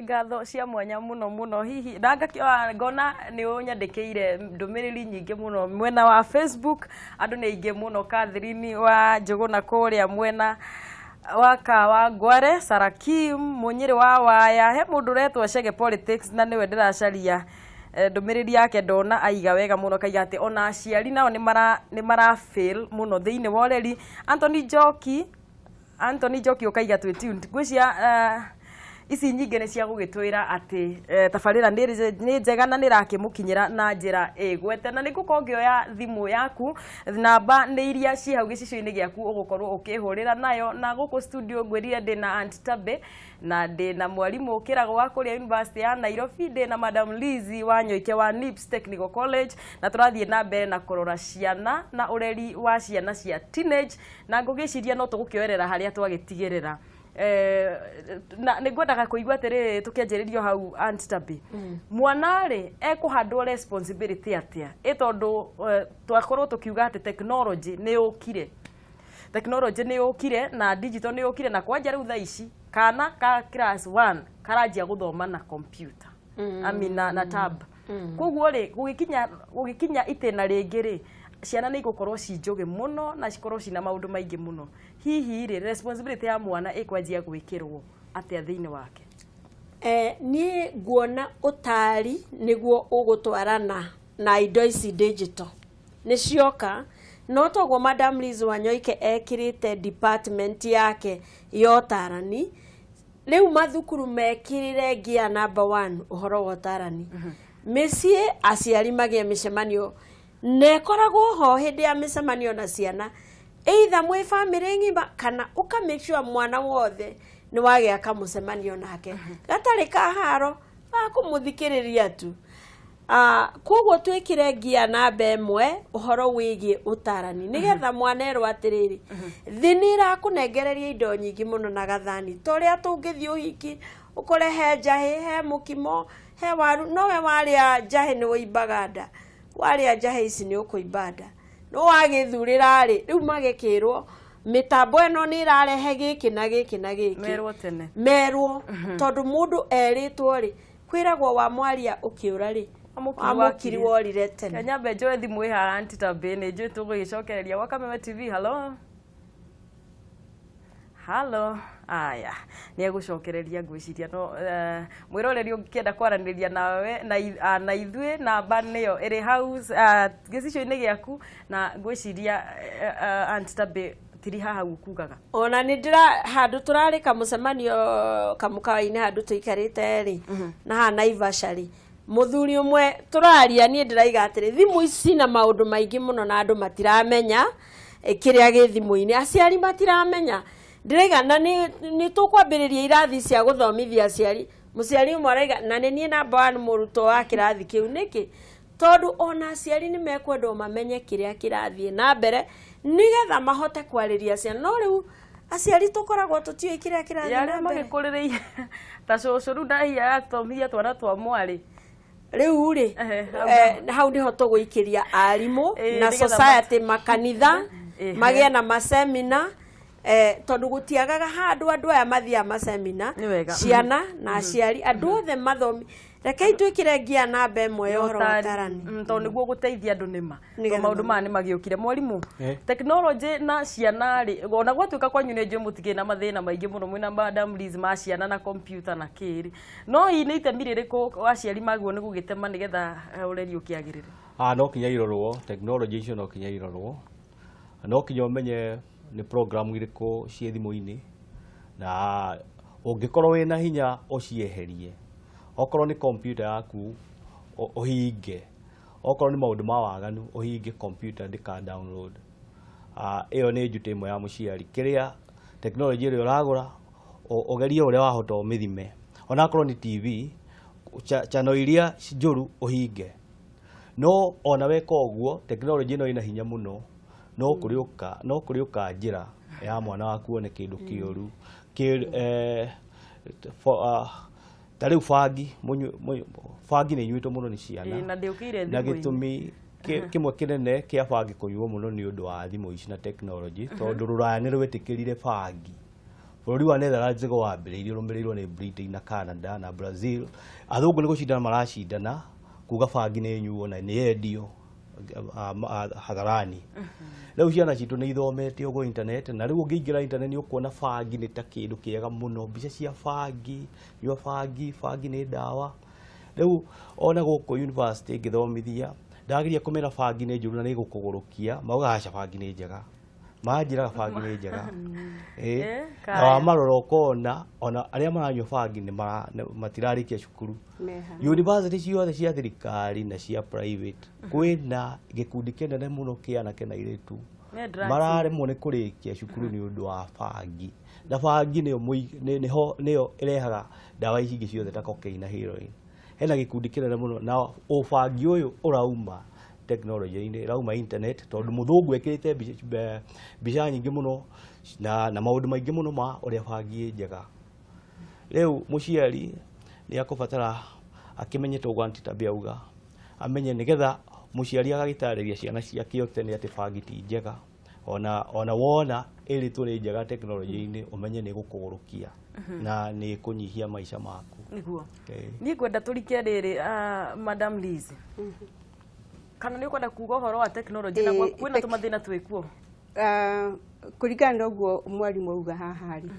Ngatho cia mwanya muno muno. Hihi na ngona nĩ ũnyandĩkĩire ndũmĩrĩri nyingĩ mũno mwena wa Facebook. Andũ nĩ aingĩ mũno. Catherine wa Njũgũna kũrĩa mwena wa Kawangware, Sarakim Mũnyĩrĩ wa Waya, he mũndũ ũretwo Chege Politics na nĩwe ndĩracaria ndũmĩrĩri yake ndona. Aiga wega mũno, kaiga atĩ ona aciari nao nĩ mara fail mũno thĩinĩ wa ũreri. Anthony Njoki, Anthony Njoki ũkaiga twĩ tuned. Ngwĩciria ici nyingĩ nĩ cia gũgĩtwĩra atĩ tabarĩra nĩ njega na nĩ ĩrakĩmũkinyĩra na njĩra ĩgwete, na nĩ ngũkorwo ngĩoya thimũ yaku. Namba nĩ iria ciĩ hau gĩcicio-inĩ gĩaku ũgũkorwo ũkĩhũrĩra nayo. Na gũkũ studio ngwĩrire ndĩna Aunt Tabe na ndĩna mwarimũ Kĩrago wa kũrĩa University ya Nairobi, ndĩna Madam Lizzy wa Nyoike wa NIPS Technical College, na tũrathiĩ na mbere na kũrora ciana na ũreri wa ciana cia teenage, na ngũgĩciria no tũgũkĩoerera harĩa twagĩtigĩrĩra. Na nĩ ngwendaga kũigua atĩrĩrĩ, tũkĩanjĩrĩrio hau, Aunt Tabi, mwana rĩ ekũhandwo responsibility atĩa, ĩ tondũ twakorwo tũkiuga atĩ technology nĩ yũkire, technology nĩ yũkire na digital nĩ yũkire, na kwanja rĩu thaa ici kana ka class 1 karanjia gũthoma na computer, I mean, na tab. Koguo rĩ, gũgĩkinya itĩna rĩngĩ rĩ, ciana nĩ igũkorwo ci njũgĩ mũno na cikorwo cina maũndũ maingĩ mũno. Hihi rĩ, responsibility ya mwana ĩkwanjia gwĩkĩrwo atĩa thĩinĩ wake? Niĩ nguona ũtari nĩguo ũgũtwarana na indo ici digital nĩ cioka, no toguo Madam Liz Wanyoike ekĩrĩte department yake ya ũtarani. Rĩu mathukuru mekĩrĩre ngia number one ũhoro wa ũtarani. Mĩciĩ aciari magĩe mĩcemanio na ĩkoragwo ho hĩndĩ ya mĩcemanio na ciana, either mwĩ family ng'ima kana ũka make sure mwana wothe nĩ wagĩa kamũcemanio nake gatarĩ ka haro ga kũmũthikĩrĩria tu. Koguo twĩkĩre ngia namba ĩmwe ũhoro wĩgiĩ ũtarani, nĩgetha mwana erwo atĩrĩrĩ, thĩ nĩ ĩrakũnengereria indo nyingĩ mũno na gathani, ta ũrĩa tũngĩthiĩ ũhiki ũkore he njahĩ, he mũkimo, he waru, nowe warĩa njahĩ nĩ wĩimbaga nda, warĩa njahĩ ici nĩ ũkũimba nda. No wagĩthurĩra rĩ, rĩu magĩkĩrwo mĩtambo ĩno nĩ ĩrarehe gĩkĩ na gĩkĩ na gĩkĩ. Merwo tene. Merwo, tondũ mũndũ erĩtwo rĩ, kwĩragwo wa mwaria ũkĩũra rĩ, Wamũkiri. Wamũkiri worire tene. Kanyambe njoe thimũ ĩ haha. Aunty Tabe, nĩ njũĩ tũgũgĩcokereria gwa Kameme TV. Hello, halo. Aya, nĩ egũcokereria ngwĩciria. No mwĩroreri ũngĩenda kwaranĩria nawe na ithuĩ, namba nĩyo ĩrĩ hau gĩcicio-inĩ gĩaku, na ngwĩciria Aunt Tabe tiri haha kugaga. Ona nĩ ndĩra handũ tũrarĩ kamũcemanio kamũkawa-inĩ handũ tũikarĩte rĩ, na haha Naivasha rĩ, mũthuri ũmwe tũraria, niĩ ndĩraiga atĩrĩ, thimũ ici na maũndũ maingĩ mũno na andũ matiramenya kĩrĩa gĩ thimũ-inĩ, aciari matiramenya. Ndĩraiga na nĩ tũkwambĩrĩria irathi cia gũthomithia aciari. Mũciari ũmwe araiga na nĩ niĩ namba one mũrutwo wa kĩrathi kĩu. Nĩkĩ? Tondũ ona aciari nĩ mekwendwo mamenye kĩrĩa kĩrathiĩ na mbere, nĩgetha mahote kwarĩria ciana. No rĩu aciari tũkoragwo tũtiũĩ kĩrĩa kĩrathiĩ arĩa na mbere. Magĩkũrĩrĩire ta cũcũ rĩu ndahia athomithia twana twa mwarĩ. Rĩu rĩ, Ehe, hau. Hau nĩho tũgũikĩria arimũ na nĩgetha society, makanitha magĩe na masemina, tondũ gũtiagaga handũ andũ aya mathiaga masemina. Nĩ wega. Ciana na aciari, andũ othe mathomi. Rekei twĩkĩre ngia namba ĩmwe ya ũhoro wa ũtarani. Tondũ nĩguo gũteithia andũ nĩma Nĩgetha tondũ maũndũ maya nĩ magĩũkire. Mwarimũ, tekinoronjĩ na ciana rĩ, ona gwatuĩka kwanyu nĩ njũĩ mũtikĩrĩ na mathĩna maingĩ mũno mwĩna Madam Liz ma ciana na kompiuta na kĩrĩ, no hihi nĩ itemi rĩrĩkũ aciari magĩrĩirwo nĩ gũgĩtema nĩgetha ũreri ũkĩagĩrĩre? Ah, no kinya irorwo tekinoronjĩ icio, no kinya irorwo, no kinya ũmenye nĩ program irĩkũ ciĩ thimũ-inĩ, na ũngĩkorwo wĩna hinya ũcieherie. Okorwo nĩ computer yaku, ũhinge. Okorwo nĩ maũndũ ma waganu, ũhinge computer ndĩka download. Ah, ĩyo nĩ njutĩ ĩmwe ya mũciari. Kĩrĩa tekinoronjĩ ĩrĩa ũragũra, ũgerie ũrĩa wahota ũmĩthime. Onakorwo nĩ TV, channel iria njũru ũhinge. No ona weka ũguo, tekinoronjĩ ĩno ĩna hinya mũno, no kũrĩ ũka njĩra ya mwana waku one kĩndũ kĩũru. Ta rĩu bangi, bangi nĩ inyuĩtwo mũno nĩ ciana. Ĩĩ, na ndĩũkĩire na thimũ-inĩ. Gĩtũmi kĩmwe kĩnene kĩa bangi kũnyuo mũno nĩ ũndũ wa thimũ ici na tekinoronjĩ, tondũ rũraya nĩ rwetĩkĩrire bangi. Bũrũri wa Netherlands nĩguo wambĩrĩirie, ũrũmĩrĩirwo nĩ Britain na Canada na Brazil. Athũngũ nĩ gũcindana maracindana kuga bangi nĩ nyuo na nĩ yendio hadharani. Rĩu ciana citũ nĩ ithomete ũguo internet, na rĩu ũngĩingĩra internet nĩ ũkuona bangi nĩ ta kĩndũ kĩega mũno, mbica cia bangi, nyua bangi, bangi nĩ ndawa. Rĩu ona gũkũ university ngĩthomithia, ndageria kũmera bangi nĩ njũru na nĩ ĩgũkũgũrũkia, maugaga aca, bangi nĩ njega. Manjĩraga bangi nĩ njega. Na Kaya. Wamarora ũkona ona arĩa maranyua bangi nĩ matirarĩkia cukuru. Meha. University ciothe cia thirikari na cia private, kwĩna gĩkundi kĩnene mũno kĩa anake na airĩtu Me drugs. mararemwo nĩ kũrĩkia cukuru nĩ ũndũ wa bangi, na bangi nĩyo nĩho nĩyo ĩrehaga ndawa ici ingĩ ciothe ta cocaine na heroin. Hena gĩkundi kĩnene mũno, na ũbangi ũyũ ũrauma technology-inĩ, ĩrauma internet, tondũ mũthũngũ ekĩrĩte mbica nyingĩ mũno na maũndũ maingĩ mũno ma ũrĩa bangi ĩ njega. Rĩu mũciari nĩ akũbatara akĩmenye toguo Aunty Tabia auga, amenye nĩgetha mũciari agagĩtarĩria ciana ciake o tene atĩ bangi ti njega, ona wona ĩrĩtwo nĩ njega tekinoronjĩ-inĩ, ũmenye nĩ ĩgũkũgũrũkia na nĩ ĩkũnyihia maica maku. Niguo. Eh. Niĩ ngwenda tũrike rĩrĩ, Madam Liz, kana nĩ ũkwenda kuga ũhoro wa tekinoronjĩ na kwĩna tũmathĩna twĩkuo? Kũringana na ũguo mwarimũ auga haha rĩ,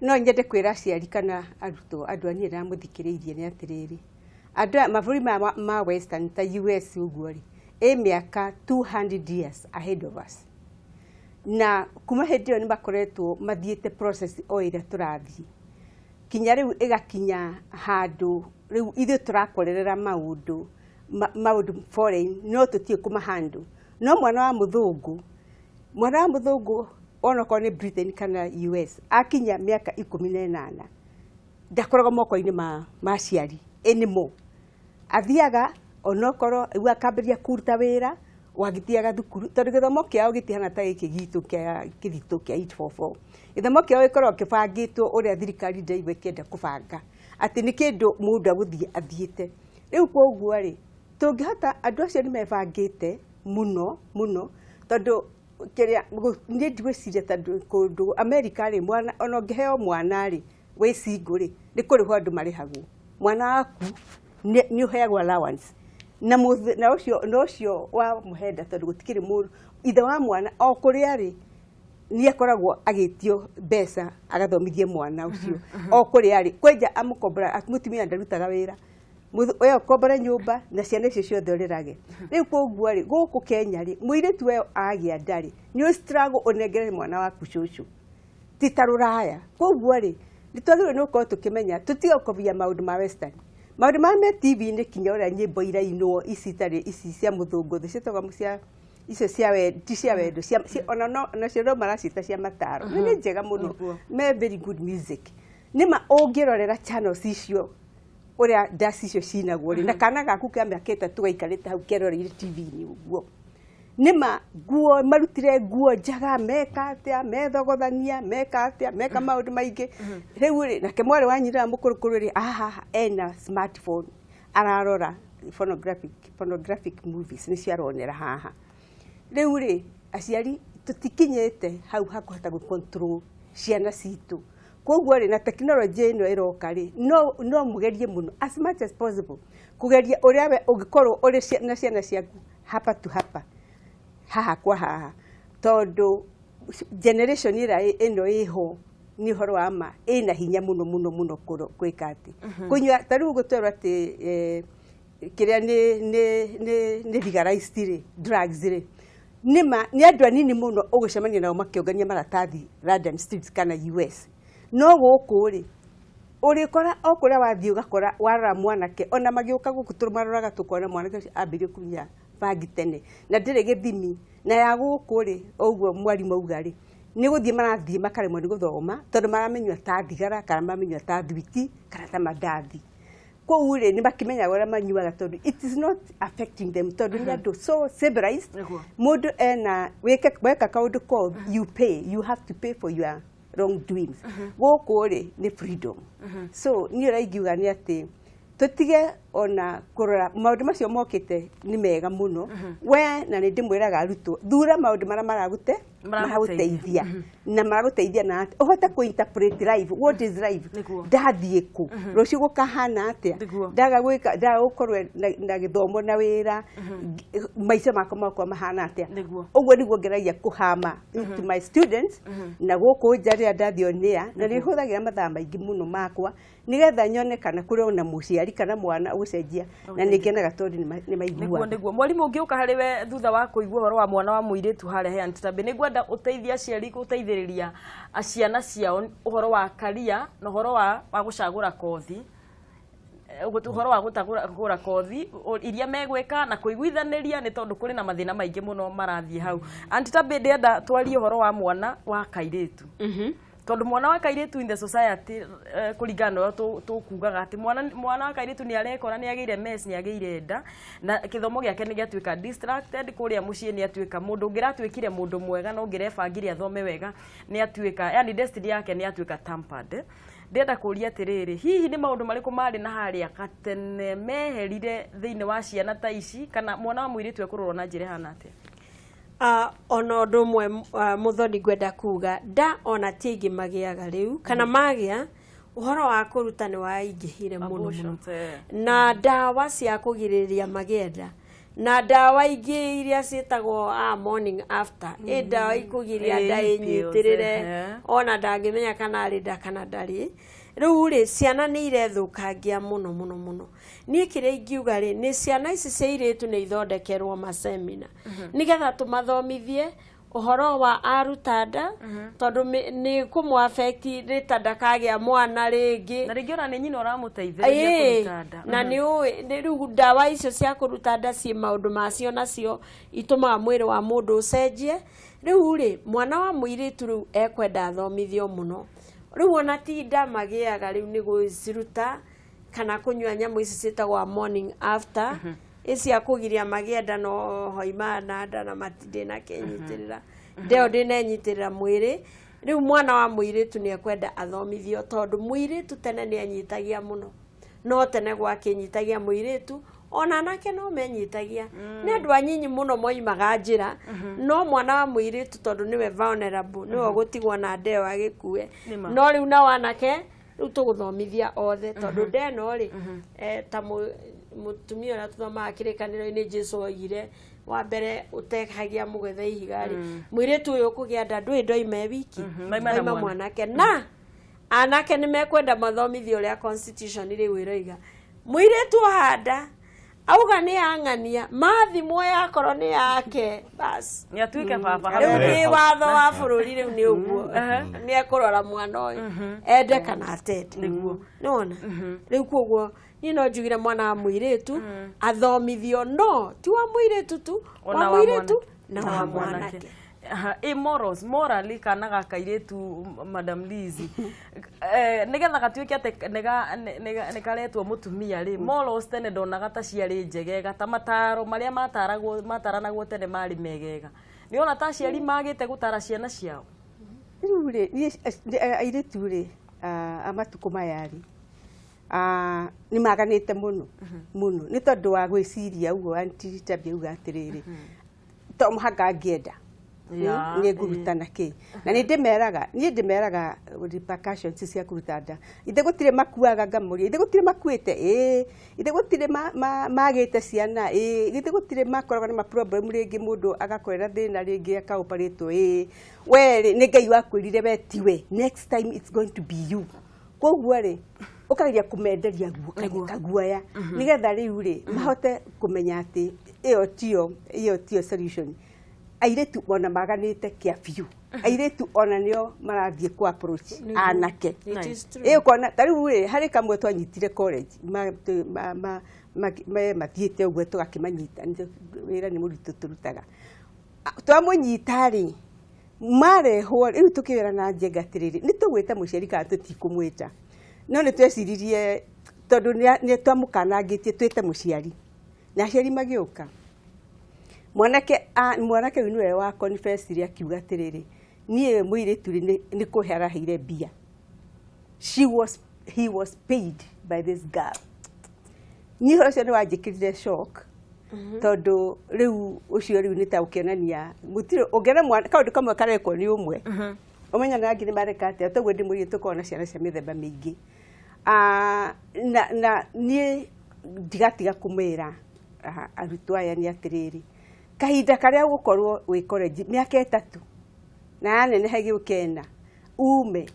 no nyende kwĩra aciari kana arutwo, andũ a niĩ ndĩramũthikĩrĩirie, nĩ atĩrĩrĩ, andũ aya mabũrũri maya ma western ta US ũguo rĩ, ĩ mĩaka 200 years ahead of us, na kuma hĩndĩ ĩyo nĩ makoretwo mathiĩte process o ĩrĩa tũrathiĩ kinya rĩu, ĩgakinya handũ rĩu ithuĩ tũrakorerera maũndũ maũndũ foreign, no tũtiĩ kũmahandle. No mwana wa mũthũngũ onokorwo nĩ Britain kana US, akinya mĩaka 18 ndakoragwo moko-inĩ ma aciari anymore. Athiaga onokorwo rĩu akambĩrĩria kũruta wĩra wagĩthiaga thukuru, tondũ gĩthomo kĩao gĩtihana ta gĩkĩ gitũ kĩa kĩritũ kĩa 844. Gĩthomo kĩao gĩkoragwo kĩbangĩtwo ũrĩa thirikari ndĩraigua ĩkĩenda kũbanga, atĩ nĩ kĩndũ mũndũ agũthiĩ athiĩte. Rĩu koguo rĩ, tũngĩhota, andũ acio nĩ mebangĩte mũno mũno, tondũ kĩrĩa niĩ ndigwĩciria, tondũ kũndũ America rĩ, mwana ona ũngĩheo mwana rĩ wĩ single rĩ, nĩ kũrĩhwo andũ marĩhagwo. Mwana waku nĩ ũheagwo allowance na na ũcio wa mũhenda, tondũ gũtikĩrĩ mũndũ ithe wa mwana o kũrĩa rĩ, nĩ akoragwo agĩtio mbeca agathomithie mwana ũcio o kũrĩa arĩ. Kwenja amũkombora, mũtumia ndarutaga wĩra. We ũkombore nyũmba na ciana icio ciothe ũrĩrage. Rĩu koguo rĩ, gũkũ Kenya rĩ, mũirĩtu we agĩa nda rĩ, nĩ ũ struggle ũnengere mwana waku cũcũ, ti ta rũraya. Koguo rĩ, nĩ twagĩrĩirwo nĩ gũkorwo tũkĩmenya tũtige gũkobia maũndũ ma western, maũndũ marĩa me TV-inĩ, kinya ũrĩa nyĩmbo irainwo ici itarĩ ici cia mũthũngũ thĩ ciĩtagwo cia icio cia ti cia wendo, ona no nacio no maraciĩta cia mataro. Nĩ njega mũno. Me very good music. Nĩma ũngĩrorera channels icio, ũrĩa ndaci icio cinagwo rĩ, na kana gaku kĩa mĩaka 3 gaikarĩte hau keroreire TV-inĩ ũguo, nĩma nguo marutire nguo njaga, meka atĩa, methogothania, meka atĩa, meka maũndũ maingĩ. Rĩu rĩ, nake mwarĩ wa nyina mũkũrũkũrũ rĩ, ahaha ena smartphone, ararora pornographic movies, nĩcio aronera haha. Rĩu rĩ, aciari tũtikinyĩte hau hakũhota gũ control ciana citũ. Koguo rĩ, na tekinoronjĩ ĩno ĩroka rĩ, no mũgerie mũno as much as possible kũgeria ũrĩa we ũngĩkorwo ũrĩ na ciana ciaku hapa tu hapa, haha kwa haha, tondũ generation ĩrĩa ĩno ĩho, nĩ ũhoro wa ma, ĩna hinya mũno mũno mũno gwĩka atĩ kũnyua. Ta rĩu gũtwerwo atĩ kĩrĩa nĩ legalized rĩ, drugs rĩ, nĩma nĩ andũ anini mũno ũgũcemania nao makĩũngania maratathi London streets kana US. No gũkũ rĩ, ũrĩkora o kũrĩa wathiĩ, ũgakora warora mwanake, ona magĩũka gũkũ tũmaroraga, tũkona mwanake ũcio ambĩrĩrie kũnyua bangi tene na ndĩrĩ gĩthimi. Na ya gũkũ rĩ, o ũguo mwarimũ auga rĩ, nĩ gũthiĩ marathiĩ makaremwo nĩ gũthoma, tondũ maramĩnyua ta thigara kana maramĩnyua ta thwiti kana ta mandathi. Kũu rĩ, nĩ makĩmenyaga ũrĩa manyuaga, tondũ it is not affecting them, tondũ nĩ andũ so civilized. Mũndũ ena weka kaũndũ koru, you pay, you have to pay for your wrongdoings. Gũkũ rĩ, nĩ freedom. So niĩ ũrĩa ingiuga nĩ atĩ tũtige Ona kũrora maũndũ macio mokĩte nĩ mega mũno we, na nĩ ndĩmwĩraga arutwo, thura maũndũ marĩa maragũte Maragũteithia. maragũteithia na maragũteithia na atĩ ũhote kũ interpret life, what is life. Ndathiĩ kũ rũciũ gũkahana atĩa? Ndaga gwĩka, ndaga gũkorwo na gĩthomo na wĩra, maica makwa magakorwo mahana atĩa? Ũguo nĩguo ngeragia kũhama to my students na gũkũ nja rĩrĩa ndathiĩ onĩa, na nĩ hũthagĩra mathaa maingĩ mũno makwa nĩgetha nyone kana kũrĩ ona mũciari kana mwana ũgũcenjia, na nĩ ngenaga tondũ nĩ maiguaga. Nĩguo mwarimũ, ũngĩũka harĩ we thutha wa kũigua ũhoro wa mwana wa mũirĩtu harĩa he Aunty Tabby, nĩ ngwenda ũteithie aciari gũteithĩrĩria ciana ciao ũhoro wa career na ũhoro wa gũcagũra kothi. Ũhoro wa gũtagũra kothi iria megwĩka na kũiguithanĩria, nĩ tondũ kũrĩ na mathĩna maingĩ mũno marathiĩ hau. Aunty Tabby, ndĩrenda twarie ũhoro wa mwana wa kairĩtu, tondũ mwana wa kairĩtu in the society, kũringana na ũrĩa tũkugaga atĩ mwana wa kairĩtu nĩ arekora nĩ agĩire mess, nĩ agĩire nda, na gĩthomo gĩake nĩ gĩatuĩka distracted. Kũrĩa mũciĩ nĩ atuĩka mũndũ ũngĩratuĩkire mũndũ mwega na ũngĩrebangire athome wega, nĩ atuĩka, yani destiny yake nĩ atuĩka tampered. Ndĩrenda kũria atĩrĩrĩ, hihi nĩ maũndũ marĩkũ marĩ na harĩa gatene meherire thĩinĩ wa ciana ta ici, kana mwana wa mũirĩtu ekũrorwo na njĩra ĩhana atĩa? Ona ũndũ ũmwe, mũthoni, ngwenda kuga nda ona ti aingĩ magĩaga rĩu, kana magĩa ũhoro wa kũruta nĩ waingĩhire mũno mũno. Abortions, eh. Na ndawa cia kũgirĩrĩria magĩe nda na ndawa ingĩ iria ciĩtagwo morning after, ĩ ndawa ikũgiria nda Ĩ, ĩnyitĩrĩre. Pills, eh. Ona ndangĩmenya kana arĩ nda kana ndarĩ. Rĩu rĩ, ciana nĩ irethũkangia mũno mũno mũno. Niĩ kĩrĩa ingiuga rĩ, nĩ ciana ici cia airĩtu nĩ ithondekerwo masemina nĩgetha tũmathomithie ũhoro wa aruta nda, tondũ nĩ kũmũ affect rĩta ndakagĩa mwana rĩngĩ. Na rĩngĩ ona nĩ nyina ũramũteithĩrĩria kũruta nda. Na nĩ ũĩ nĩ rĩu ndawa icio cia kũruta nda ciĩ maũndũ macio, nacio itũmaga mwĩrĩ wa mũndũ ũcenjie. Rĩu rĩ, mwana wa mũirĩtu rĩu ekwenda athomithio mũno. Rĩu ona ti nda magĩaga rĩu nĩ gũciruta kana kũnyua nyamũ ici ciĩtagwo morning after, cia kũgiria magĩe nda, no hoima na nda na matindĩnakĩnyitĩrĩra ndeo ndĩnenyitĩrĩra mwĩrĩ. Rĩu mwana wa mũirĩtu nĩ ekwenda athomithio, tondũ mũirĩtu tene nĩ anyitagia mũno, no tene gwakĩnyitagia mũirĩtu, ona anake no menyitagia, nĩ andũ anyinyi mũno moimaga njĩra, no mwana wa mũirĩtu tondũ nĩwe vulnerable, nĩwe ũgũtigwo na ndeo agĩkue. Nĩma. No rĩu nao anake rĩu tũgũthomithia othe, tondũ ndeno rĩ, ta mũtumia ũrĩa tũthomaga kĩrĩkanĩro-inĩ, Jesu oigire wa mbere ũtehagia mũgethe ihiga rĩ, mũirĩtu ũyũ ũkũgĩa nda ndũĩ ndoima e wiki. Maima na maima mwana. Mwanake na anake nĩ mekwenda mathomithio ũrĩa constitution rĩu ĩroiga mũirĩtu ahanda auga nĩ ang'ania mathimwo yakorwo nĩ yake bas. Nĩ atuĩke baba. Rĩu hau. nĩ watho wa bũrũri, rĩu nĩ ũguo nĩ ekũrora mwana ũyũ ende kana atende. Nĩwona rĩu, koguo niĩ no njugire mwana wa mũirĩtu athomithio, no ti wa mũirĩtu tu, Ona wa wa mũirĩtu mwanake. na wa mwanake. Aha, ĩ morals, morally kana ga kairĩtu, Madam Liz, nĩgetha gatuĩke atĩ nĩ karetwo mũtumia rĩ, morals tene ndonaga ta ciarĩ njegega, ta mataro marĩa mataragwo mataranagwo tene marĩ megega. Nĩ ona ta aciari magĩte gũtara ciana ciao? Rĩu rĩ, niĩ airĩtu rĩ, a matukũ maya rĩ, nĩ maganĩte mũno mũno, nĩ tondũ wa gwĩciria ũguo Aunty Tabia auga atĩrĩrĩ, to mũhaka ngĩenda nĩ ngũruta na kĩ, na nĩ ndĩmeraga, niĩ ndĩmeraga repercussions cia kũruta nda. Ithe gũtirĩ makuaga? Ngamũria, ithe gũtirĩ makuĩte? Ĩĩ. Ithe gũtirĩ magĩte ciana? Ĩĩ. Ithe gũtirĩ makoragwo na ma problem rĩngĩ, mũndũ agakorera thĩna rĩngĩ akaoparĩtwo? Ĩĩ. We rĩ, nĩ Ngai wakwĩrire we tiwe, next time it's going to be you. Koguo rĩ, ũkageria kũmenderia kaguoya nĩgetha rĩu rĩ mahote kũmenya atĩ ĩyo tiyo solution. Airĩtu ona maganĩte kĩa biũ, airĩtu ona nĩo marathiĩ ku approach anake. It is true. Ĩ ũkona ta rĩu rĩ, harĩ kamwe twanyitire college mathiĩte ũguo, tũgakĩmanyita. Wĩra nĩ mũritũ tũrutaga. Twamũnyita rĩ, marehwo rĩu tũkĩwĩra na njenga atĩrĩrĩ, nĩ tũgwĩta mũciari kana tũtikũmwĩta? No nĩ tweciririe tondũ nĩ twamũkanangĩtie twĩte mũciari, na aciari magĩũka. Mwanake ũyũ nĩwe wa confessire, akiuga atĩrĩrĩ, niĩ mũirĩtu rĩ, nĩ kũhe araheire mbia. She was he was paid by this girl. Niĩ ũhoro ũcio nĩ wanjĩkĩrire shock, tondũ rĩu ũcio rĩu nĩ ta ũkĩonania gũtirĩ ũngĩona mwana kaũndũ kamwe karekwo nĩ ũmwe, ũmenya na angĩ nĩ mareka atĩa. Toguo ndĩ mũirĩtu, tũkoragwo na ciana cia mĩthemba mĩingĩ. Na niĩ ndigatiga kũmera arutwo aya nĩ atĩrĩrĩ, kahinda karĩa ũgũkorwo wĩ college mĩaka 3 na yaneneha ĩgĩũka 4, ume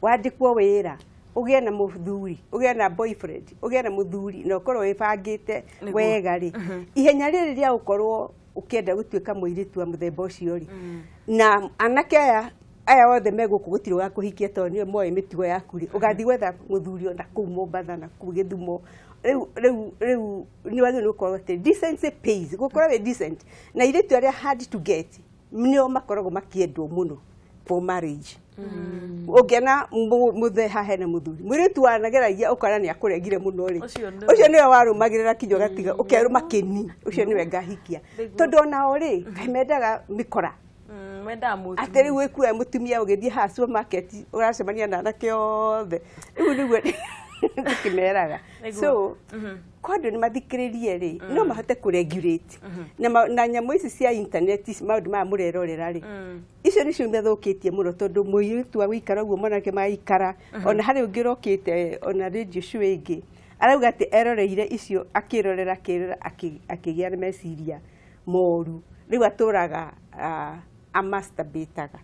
wandĩkwo wĩra, ũgĩe na mũthuri, ũgĩe na boyfriend, ũgĩe na mũthuri, na ũkorwo wĩbangĩte wega rĩ, ihenya rĩrĩ rĩa gũkorwo ũkĩenda gũtuĩka mũirĩtu wa mũthemba ũcio rĩ, na anake aya othe me gũkũ gũtirĩ ũgakũhikia tondũ nĩo moĩ mĩtugo yaku rĩ, ũgathiĩ gwetha mũthuri ona kũu Mombatha na kũu Gĩthumo. Rĩu nĩ wagĩrĩirwo nĩ gũkorwo atĩ decency pays, gũkorwo wĩ decent, na airĩtu arĩa hard to get nĩo makoragwo makĩendwo mũno for marriage. Ũngĩona mũthee haha hena mũthuri, mũirĩtu wanageragia ũkora nĩ akũregire mũno rĩ, Ũcio nĩwe. Ũcio nĩwe warũmagĩrĩra kinya ũgatiga ũkerũma kĩni, ũcio nĩwe ngahikia, tondũ onao rĩ, kaĩ mendaga mĩkora. Mendaga mũtumia. Atĩ rĩu wĩkuoya mũtumia ũgĩthiĩ haha supermarket ũracemania na anake othe, rĩu nĩguo ndĩkĩmeraga. So kwa andũ nĩ mathikĩrĩrie rĩ, no mahote kũregulate na nyamũ ici cia internet ici, maũndũ maya mũrerorera rĩ, icio nĩcio imathũkĩtie mũno, tondũ mũirĩtu wa gũikara ũguo, mwanake magaikara ona harĩ ũngĩ ũrokĩte ona radio show ĩngĩ arauga atĩ eroreire icio, akĩrorera akĩrora, akĩgĩa na meciria moru, rĩu atũraga amasturbataga.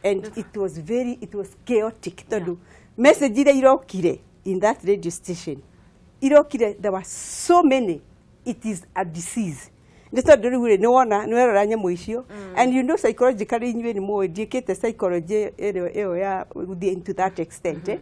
And it was chaotic, tondũ message iria irokire in that radio station irokire, there were so many. It is a disease, nĩ tondũ rĩu rĩ, nĩ wona nĩ werora nyamũ icio, and you know psychologically, inyuĩ nĩ mũĩ ndiĩkĩte psychology ĩyo ya gũthiĩ into that extent, eh?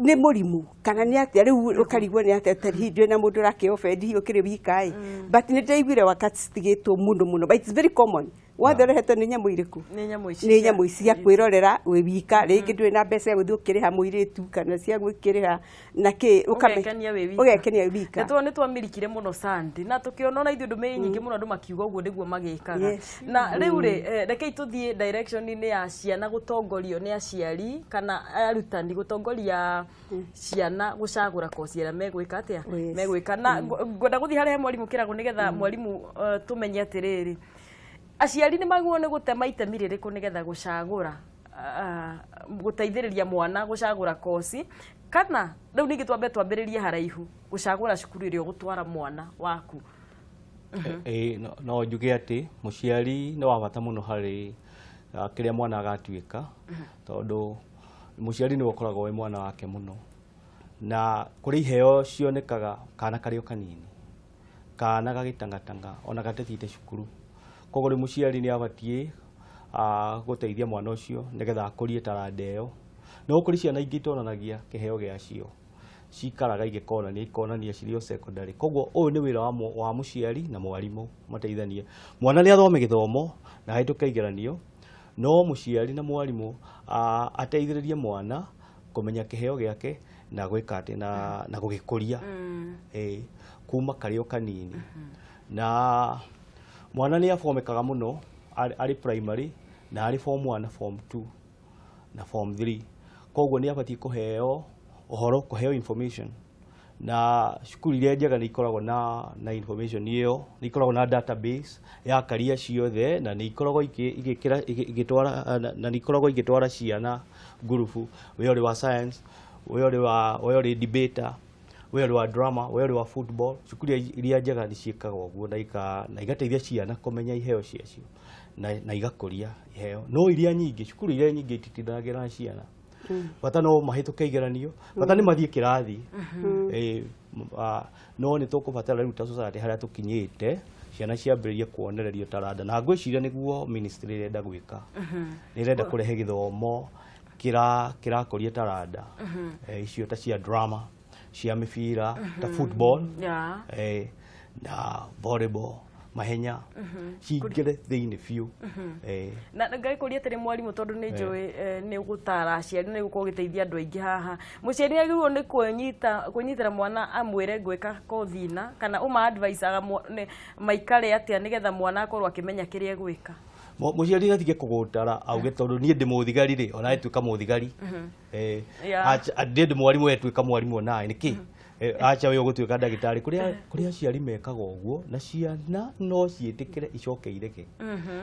Nĩ mũrimũ kana nĩ atĩa? Rĩu ũkarigwo nĩ atĩa, ta hihi ndwĩ na mũndũ ũrakĩ offend, hihi ũkĩrĩ wika ĩ, but nĩ ndaiguire wakati citigĩtwo mũno mũno, but it's very common. Wothe ũrehetwo nĩ nyamũ irĩkũ? Nĩ nyamũ ici. Nĩ nyamũ ici cia kwĩrorera wĩ wika, rĩngĩ ndũrĩ na mbeca cia gũthiĩ ũkĩrĩha mũirĩtu kana cia gwĩkĩrĩra na kĩ. Ũgekenia wĩ wika. Ũgekenia wĩ wika. Nĩ twamirikire mũno Sandy, na tũkĩona ona ithuĩ ndũmĩrĩri nyingĩ mũno, andũ makiuga ũguo nĩguo magĩkaga. Na rĩu rĩ, rekei tũthiĩ direction-inĩ ya ciana gũtongorio nĩ aciari kana arutani gũtongoria ciana gũcagũra koci ĩrĩa megwĩka atĩa, megwĩka. Na ngwenda gũthiĩ harĩa he mwarimũ Kĩrago, nĩgetha mwarimũ, tũmenye atĩrĩrĩ, aciari nĩ magĩrĩirwo nĩ gũtema itemi rĩrĩkũ nĩgetha gũcagũra, gũteithĩrĩria mwana gũcagũra koci, kana rĩu ningĩ twambe twambĩrĩrie haraihu gũcagũra cukuru ĩrĩa ũgũtwara mwana waku? Ĩĩ, no njuge atĩ mũciari nĩ wa bata mũno harĩ kĩrĩa mwana agatuĩka, tondũ mũciari nĩwe ũkoragwo wĩ mwana wake mũno, na kũrĩ iheo cionekaga kana karĩ o kanini, kana gagĩtangatanga ona gatathiĩte cukuru. Koguo rĩu mũciari nĩ abatiĩ gũteithia mwana ũcio nĩgetha akũrie taranda ĩyo. No kũrĩ ciana ingĩ itonanagia kĩheo gĩacio, cikaraga igĩkonania ikonania cirĩ o secondary. Koguo ũyũ nĩ wĩra wa mũciari na mwarimũ mateithanie. Mwana nĩ athome gĩthomo na ahĩtũke igeranio, no mũciari na mwarimũ ateithĩrĩrie mwana kũmenya kĩheo gĩake na gwĩka atĩ na gũgĩkũria kuma karĩ o kanini. Na mwana nĩ abomekaga mũno arĩ primary na arĩ form 1 na form 2 na form 3. Koguo nĩ abatiĩ kũheo ũhoro, kũheo information, na cukuru iria njega nĩ ikoragwo na information ĩyo, nĩ ikoragwo na database ya career ciothe, na nĩ ikoragwo igĩkĩra igĩtwara na nĩ ikoragwo igĩtwara ciana ngurubu, we ũrĩ wa science, we ũrĩ debater, we ũrĩ wa drama, we ũrĩ wa football. Cukuru iria njega nĩ ciĩkaga ũguo na igateithia ciana kũmenya iheo ciacio na igakũria iheo. No iria nyingĩ, cukuru iria nyingĩ ititindanagĩra na ciana, bata no mahĩtũke igeranio, bata nĩ mathiĩ kĩrathi. No nĩ tũkũbatara rĩu ta society harĩa tũkinyĩte, ciana ciambĩrĩrie kuonererio taranda, na ngwĩciria nĩguo ministry ĩrenda gwĩka, nĩ ĩrenda kũrehe gĩthomo kĩrakũria taranda icio ta cia drama, cia mĩbira ta football na volleyball, mahenya, cingĩre thĩinĩ biũ. Na ngagĩkũria atĩrĩ mwarimũ, tondũ nĩ njũĩ nĩ ũgũtara aciari, nĩ ũgũkorwo ũgĩteithia andũ aingĩ haha, mũciari nĩ agĩrĩirwo nĩ kwĩnyitĩra mwana amwĩre ngwĩka kothi na kana ũma advice-aga maikare atĩa nĩgetha mwana akorwo akĩmenya kĩrĩa egwĩka? Mũciari atige kũgũtara auge tondũ niĩ ndĩ mũthigari rĩ, ona tuĩka mũthigari. Niĩ ndĩ mwarimũ, we tuĩka mwarimũ onawe nĩkĩ? Acha we ũgũtuĩka ndagĩtarĩ. Kũrĩ aciari mekaga ũguo na ciana no ciĩtĩkĩre icoke irege.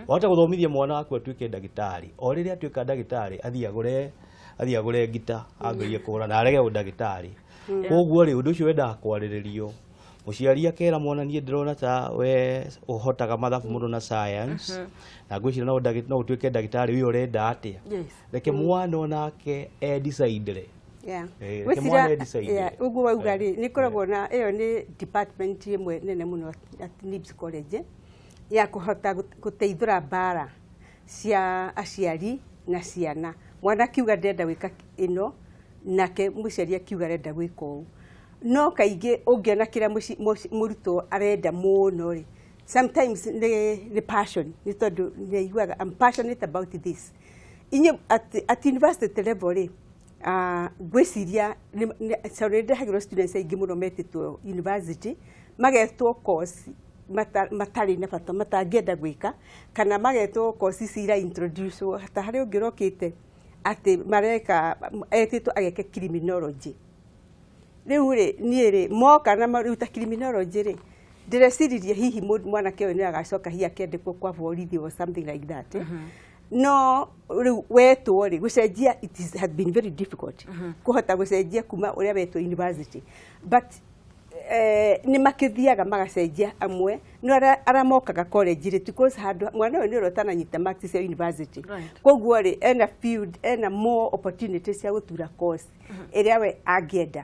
Wahota gũthomithia mwana waku atuĩke ndagĩtarĩ, o rĩrĩa atuĩka ndagĩtarĩ athiĩ agũre ngita, ambĩrĩrie kũgũra na arege ũndagĩtarĩ. Koguo rĩ, ũndũ ũcio wendaga kwarĩrĩrio, mũciari akera mwana, niĩ ndĩrona ta we ũhotaga mathabu mũno na science, na ngwĩciria no ũtuĩke ndagĩtarĩ. Ũyũ ũrenda atĩa? Reke mwana onake e-decide. Reke Ngwĩciria- mwana e-decide. Yeah, ũguo wauga rĩ, nĩ koragwo na ĩyo nĩ department ĩmwe nene mũno at NIBS College ya kũhota gũteithũra mbara cia aciari na ciana. Mwana akiuga ndĩrenda gwĩka ĩno, nake mũciari akiuga arenda gwĩka ũũ, no kaingĩ ũngĩona kĩrĩa mũrutwo arenda mũno rĩ, sometimes nĩ passion, nĩ tondũ nĩ aiguaga, "I'm passionate about this." Inyuĩ at university level rĩ, ngwĩciria tondũ nĩ ndehagĩrwo students aingĩ mũno metĩtwo university, magetwo course matarĩ na bata, matangĩenda gwĩka, kana magetwo course ici ira introduce ta harĩ ũngĩ ũrokĩte atĩ mareka etĩtwo ageke criminology. Rĩu rĩ, niĩ rĩ, moka na rĩu ta criminology rĩ, ndĩreciririe hihi mwanake ũyũ nĩ agacoka hihi akĩandĩkwo kwa borithi or something like that. No rĩu wetwo rĩ, gũcenjia it is, has been very difficult kũhota gũcenjia kuma ũrĩa wetwo university, but nĩ makĩthiaga magacenjia amwe, no arĩa mokaga college rĩ, because handũ mwana ũyũ nĩ ũrĩa ũtananyita marks cia university. Koguo rĩ, ena field, ena more opportunities cia gũtura course ĩrĩa we angĩenda.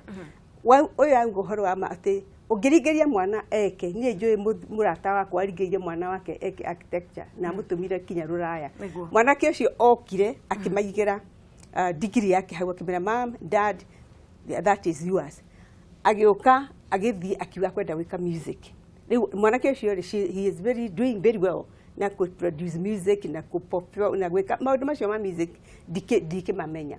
Ũyũ auga ũhoro wa ma atĩ ũngĩringĩria mwana eke, niĩ njũĩ mũrata wakwa aringĩrĩirie mwana wake eke architecture na amũtũmire kinya rũraya. Mwanake ũcio okire akĩmaigĩra degree yake hau, akĩmera, "Mom, Dad, that is yours." Agĩũka agĩthiĩ akiuga kwenda gwĩka music. Rĩu mwanake ũcio rĩ, he is very doing very well na kũ produce music na kũ perform na gwĩka maũndũ macio ma music, ndikĩmamenya.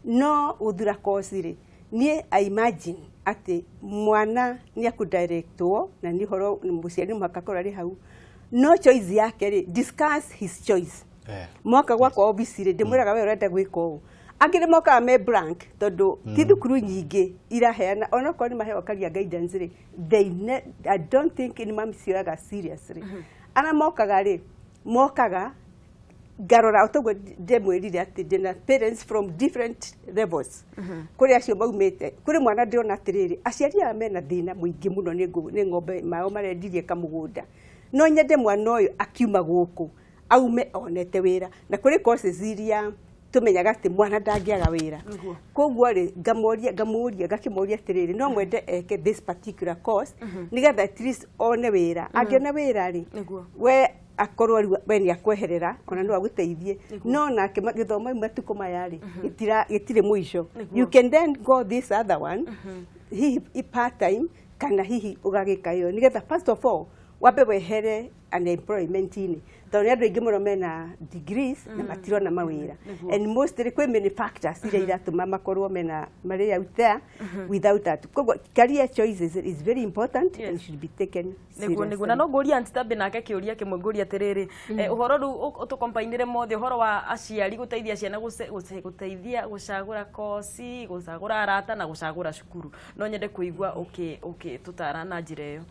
No gũthura course rĩ, niĩ I imagine atĩ mwana nĩ akũdirectwo na nĩ ũhoro mũciari nĩ mũhaka akorwo arĩ hau, no choice yake rĩ, discuss his choice. Moka gwakwa obici rĩ, ndĩmwĩraga, "We ũrenda gwĩka ũũ." Angĩ nĩ mokaga me blank, tondũ ti thukuru nyingĩ iraheana, onokorwo nĩ maheagwo career guidance rĩ, I don't think nĩ mamicioyaga seriously. Arĩa mokaga rĩ, mokaga ngarora o toguo ndemwĩrire atĩ ndĩna parents from different levels. Kũrĩ acio maumĩte kũrĩ mwana ndĩrona atĩrĩrĩ, aciari aya mena thĩna mũingĩ mũno nĩ ng'ombe mao marendirie kamũgũnda, no nyende mwana ũyũ akiuma gũkũ aume onete wĩra, na kũrĩ courses iria tũmenyaga atĩ mwana ndangĩaga wĩra. Koguo rĩ, ngamoria, ngamũria, ngakĩmoria atĩrĩrĩ, no mwende eke this particular course nĩgetha at least one wĩra? Angĩona wĩra rĩ, we akorwo rĩu we nĩ akweherera, ona no agũteithie. No nake gĩthomo matukũ maya rĩ, gĩtirĩ mũico. You can then go this other one hihi part time, kana hihi ũgagĩka ĩyo nĩgetha first of all wambe wehere unemployment-inĩ, tondũ nĩ andũ aingĩ mũno mena degrees na matirona mawĩra. And mostly kwĩ many factors iria iratũma makorwo mena marĩ out there without that. Koguo career choices is very important and should be taken Nĩguo, na no ngũria Aunty Tabby nake kĩũria kĩmwe. Ngũria atĩrĩrĩ, ũhoro rĩu ũtũkombainĩre mothe, ũhoro wa aciari gũteithia ciana gũteithia gũcagũra koci, gũcagũra arata na gũcagũra cukuru. No nyende kũigua ũkĩtũtara na njĩra ĩyo.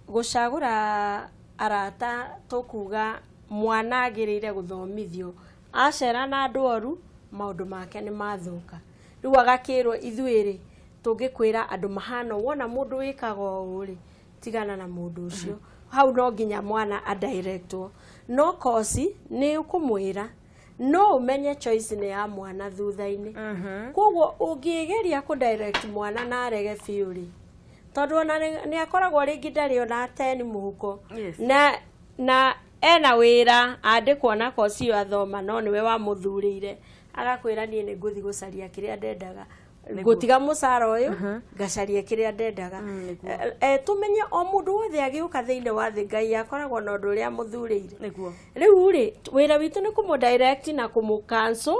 Gũcagũra arata, tũkuga mwana agĩrĩire gũthomithio acera na andũ oru, maũndũ make nĩ mathũka. Rĩu agakĩrwo, ithuĩ rĩ, tũngĩkwĩra andũ mahana ũũ, wona mũndũ wĩkaga ũũ rĩ, tigana na mũndũ ũcio. Hau no nginya mwana adirectwo. No koci nĩ ũkũmwĩra, no ũmenye choice nĩ ya mwana thutha-inĩ. Koguo ũngĩgeria kũ direct mwana na arege biũ rĩ, tondũ ona nĩ akoragwo rĩngĩ ndarĩ ona 10 mũhuko, na ena wĩra andĩkwo na koci ĩyo athoma, no nĩwe wamũthurĩire, agakwĩra, "Niĩ nĩ ngũthiĩ gũcaria kĩrĩa ndendaga, ngũtiga mũcara ũyũ ngacaria kĩrĩa ndendaga." Tũmenye o mũndũ wothe agĩũka thĩinĩ wa thĩ, Ngai akoragwo na ũndũ ũrĩa mũthurĩire. Rĩu rĩ, wĩra witũ nĩ kũmũ direct na kũmũ cancel,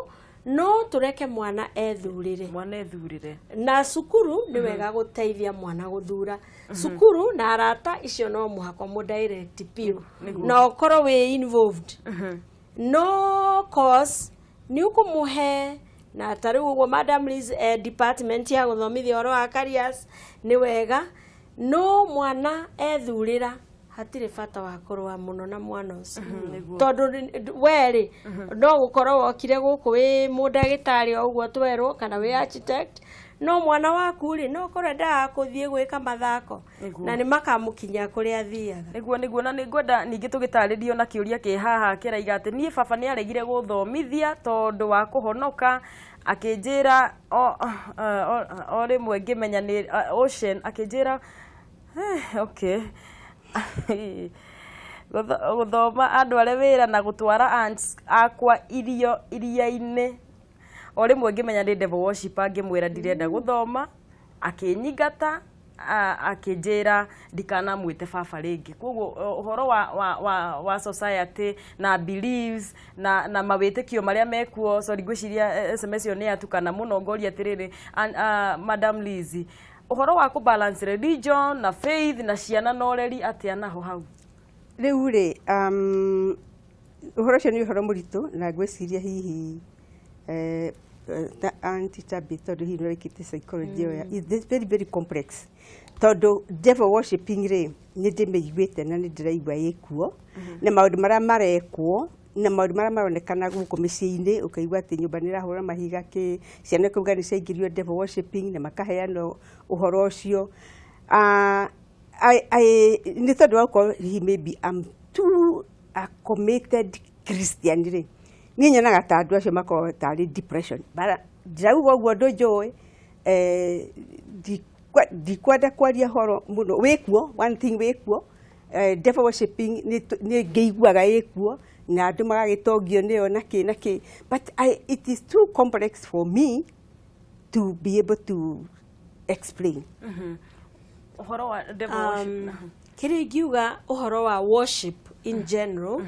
no tũreke mwana ethurĩre. Mwana ethurĩre. Na cukuru nĩ wega gũteithia mwana gũthura cukuru na arata icio, no mũhaka mũ direct biũ na ũkorwo wĩ involved. No course nĩ ũkũmũhe Na ta rĩu ũguo Madam Liz, department ya gũthomithia ũhoro wa careers nĩ wega, no mwana ethurĩra, hatirĩ bata wa kũrũa mũno na mwana ũcio, tondũ we rĩ, no gũkorwo wokire gũkũ wĩ mũndagĩtarĩ o ũguo twerwo, kana wĩ architect, no mwana waku rĩ, no ũkorwo endaga kũthiĩ gwĩka mathako na nĩ makamũkinyia kũrĩa athiaga. Nĩguo, na nĩngwenda ningĩ tũgĩtarĩrio na kĩũria kĩ haha kĩraiga atĩ niĩ baba nĩ aregire gũthomithia tondũ wa kũhonoka, akĩnjĩra o rĩmwe ngĩmenya nĩ ocean, akĩnjĩra okay, gũthoma andware wĩra na gũtwara aunts akwa irio iria-inĩ. O rĩmwe ngĩmenya nĩ devil worshipper, ngĩmwĩra ndirenda gũthoma, akĩnyingata, akĩnjĩra ndikanamwĩte baba rĩngĩ. Koguo ũhoro wa society na beliefs na mawĩtĩkio marĩa mekuo. Sorry, ngwĩciria SMS ĩyo nĩ yatukana mũno. Ngoria atĩrĩrĩ, Madam Liz, ũhoro wa kũ balance religion na faith na ciana na ũreri atĩa naho hau? Rĩu rĩ, ũhoro ũcio nĩ ũhoro mũritũ, na ngwĩciria hihi ta Aunty Tabi, tondũ hihi nĩwĩkĩte psychology ĩyo it's very very complex, tondũ devil worshiping rĩ, nĩ ndĩmĩiguĩte na nĩ ndĩraigua ĩkuo, na maũndũ marĩa marekwo na maũndũ marĩa maronekana gũkũ mĩciĩ-inĩ, ũkaigua atĩ nyũmba nĩ ĩrahũra mahiga kĩ ciana kauga nĩ ciaingĩrio devil worshiping na makaheana ũhoro ũcio. Nĩ tondũ wa gũkorwo hihi maybe I'm too a committed Christian rĩ, niĩ nyonaga ta andũ acio makoragwo tarĩ depression. Bara ndirauga ũguo ũndũ njũĩ, ndikwenda kwaria horo mũno wĩkuo. One thing wĩkuo, devil worshiping nĩ ngĩiguaga ĩkuo na andũ magagĩtongio nĩyo na kĩ na kĩ, but it is too complex for me to be able to explain. Ũhoro wa devil worship. Kĩrĩa ingiuga ũhoro wa worship in general,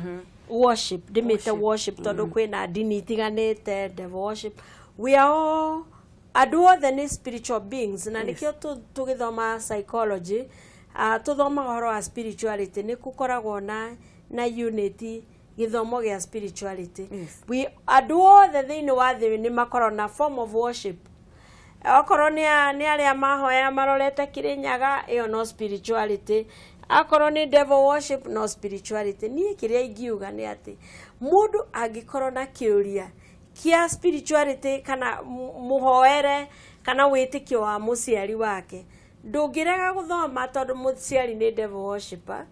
worship ndĩmĩte worship tondũ kwĩna ndini itiganĩte, devil worship, we are all, andũ othe nĩ spiritual beings, na nĩkĩo tũgĩthoma psychology, tũthomaga ũhoro wa spirituality. Nĩ gũkoragwo na unity gĩthomo gĩa spirituality. We andũ othe thĩinĩ wa thĩ nĩ makoragwo na form of worship. Okorwo nĩ arĩa mahoya marorete Kĩrĩnyaga, ĩyo no spirituality. Akorwo nĩ devil worship, no spirituality. Niĩ kĩrĩa ingiuga nĩ atĩ mũndũ angĩkorwo na kĩũria kĩa spirituality kana mũhoere kana wĩtĩkio wa mũciari wake, ndũngĩrega gũthoma tondũ mũciari nĩ devil worshipper,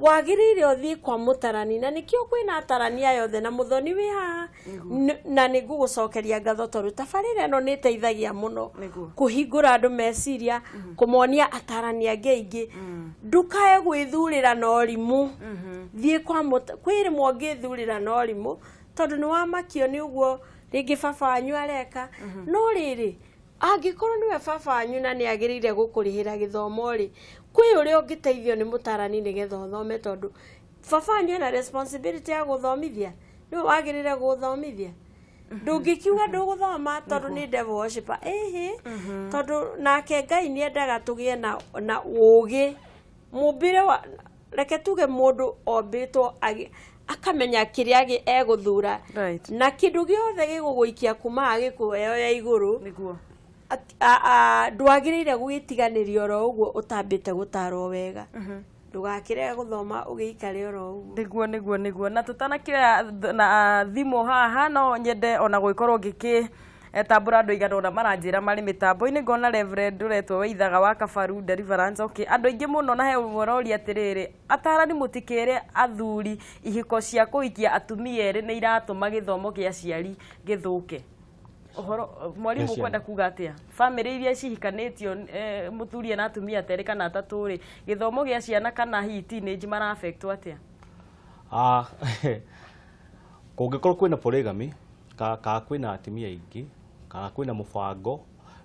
wagĩrĩire ũthiĩ kwa mũtarani, na nĩkĩo kwĩna atarani aya othe na mũthoni wĩ haha. Na nĩ ngũgũcokeria ngatho tondũ tabarĩra ĩno nĩ ĩteithagia mũno kũhingũra andũ meciria, kũmonia atarani angĩ aingĩ. Ndũkae gwĩthurĩra na ũrimũ, thiĩ kwa kwĩ rĩmwe ũngĩthurĩra na ũrimũ tondũ nĩ wamakio nĩ ũguo rĩngĩ baba wanyu areka. No rĩrĩ, angĩkorwo nĩwe baba wanyu na nĩ agĩrĩire gũkũrĩhĩra gĩthomo rĩ, kwĩ ũrĩa ũngĩteithio nĩ mũtarani nĩgetha ũthome, tondũ baba wanyu ena responsibility ya gũthomithia, nĩwe wagĩrĩire gũthomithia. Ndũngĩkiuga ndũgũthoma tondũ nĩ devil worshipper, ĩhĩ, tondũ nake Ngai nĩ endaga tũgĩe na ũũgĩ mũmbĩre wa, reke tuge mũndũ ombĩtwo akamenya kĩrĩa egũthura na kĩndũ gĩothe gĩgũgũikia kuma gĩkuoya igũrũ. Ndwagĩrĩire gwĩtiganĩria oro ũguo ũtambĩte gũtarwo wega. Ndũgakĩrege gũthoma ũgĩikare oro ũguo. Nĩguo, na tũtanakĩoya na thimũ haha, no nyende ona gũgĩkorwo ngĩkĩ tambũra andũ aigana ũna maranjĩra marĩ mĩtambo-inĩ. Ngona Reverend ũretwo Waithaga wa Kabaru Deliverance. Okay, andũ aingĩ mũno, na he ũmwe ũroria atĩrĩrĩ, atarani mũtikĩre athuri ihiko cia kũhikia atumia erĩ nĩ iratũma gĩthomo kĩa aciari gĩthũke. Ũhoro mwarimũ Gĩa ciana. Kwenda kuga atĩa? Bamĩrĩ iria cihikanĩtio, mũthuri ena atumia ta erĩ kana atatũ rĩ, gĩthomo gĩa ciana kana hihi teenage mara-affectwo atĩa? Kũngĩkorwo kwĩna polygamy ka kwĩna atumia aingĩ kana kwĩna mũbango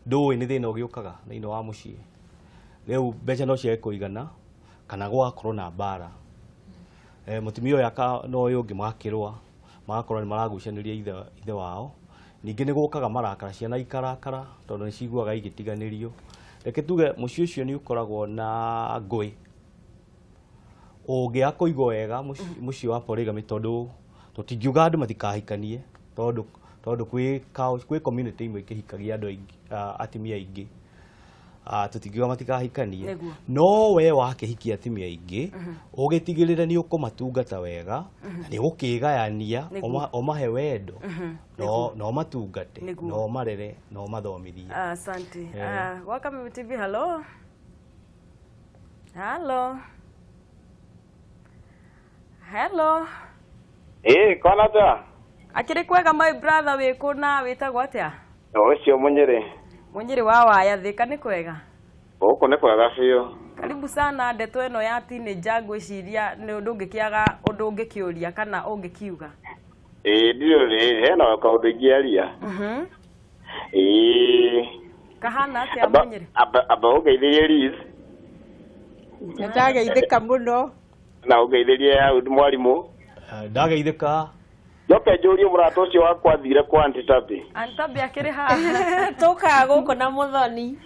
ndũĩ, nĩ thĩna ũgĩũkaga thĩinĩ wa mũciĩ. Rĩu mbeca no ciage kũigana kana gũgakorwo na mbara, mũtumia ũyũ na ũyũ ũngĩ magakĩrũa, magakorwo nĩ maragucanĩria ithe wao. Ningĩ nĩ gũkaga marakara, ciana ikarakara tondũ nĩ ciguaga igĩtiganĩrio. Reke tuge mũciĩ ũcio nĩ ũkoragwo na ngũĩ ũngĩaga kũigwo wega, mũciĩ wa polygamy, tondũ tũtingiuga andũ matikahikanie, tondũ Tondũ kwĩ community imwe ikĩhikagia andũ aingĩ, atumia aingĩ. Tũtingiuga matikahikanie. Nĩguo. No we wakĩhikia atumia aingĩ, ũgĩtigĩrĩre nĩ ũkũmatungata wega, na nĩ ũgũkĩgayania, Nĩguo. ũmahe wendo, na ũmatungate, Nĩguo. na ũmarere, na ũmathomithie. Asante. Eh. Welcome TV, hello. Hello. Hello. Ĩĩ kwana ta Akĩrĩ kwega my brother, wĩ kũ na wĩtagwo atĩa? Ũcio Mũnyĩrĩ. Mũnyĩrĩ wa waya Thĩka nĩ kwega? Gũkũ nĩ kwega biũ. Karibu sana. Ndeto ĩno ya teenager, ngwĩciria nĩ ndũngĩkĩaga ũndũ ũngĩkĩũria kana ũngĩkiuga. Ĩĩ, ndirĩ hena kaũndũ ingĩaria. Ĩĩ. Kahana atĩa, Amba Mũnyĩrĩ? amba ũngeithĩrie Liz. Ndageithĩka mũno. Na ũngeithĩrie hau mwarimũ. Ndageithĩka. Njoke njũrie mũrata ũcio wakwa athire kwa Aunty Tabi. Antabi akĩrĩ haha. Tũkaga gũkũ na Mũthoni.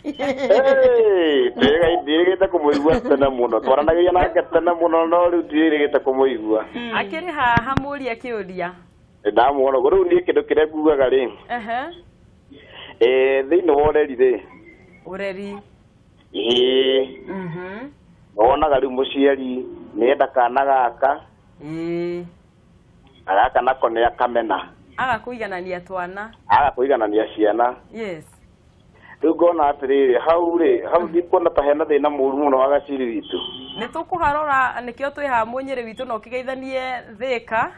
Ndirĩgĩte kũmũigua tene mũno, twaranagĩria nake tene mũno, no rĩu ndirĩgĩte kũmũigua. Akĩrĩ haha, mũrie kĩũria. Ndamuona ũguo. Rĩu niĩ kĩndũ kĩrĩa ngugaga rĩ, thĩinĩ wa ũreri rĩ, Ũreri. Ĩĩ, wonaga rĩu mũciari nĩenda kana gaka, na gaka nako nĩ akamena. Aga kũiganania twana. Aga kũiganania ciana. Rĩu ngona atĩrĩrĩ, hau rĩ, hau ndikuona ta hena thĩna mũru mũno wa gaciri witũ. Nĩ tũkũharora, nĩkĩo twĩ haha, Mũnyĩrĩ witũ, na ũkĩgeithanie Thĩka.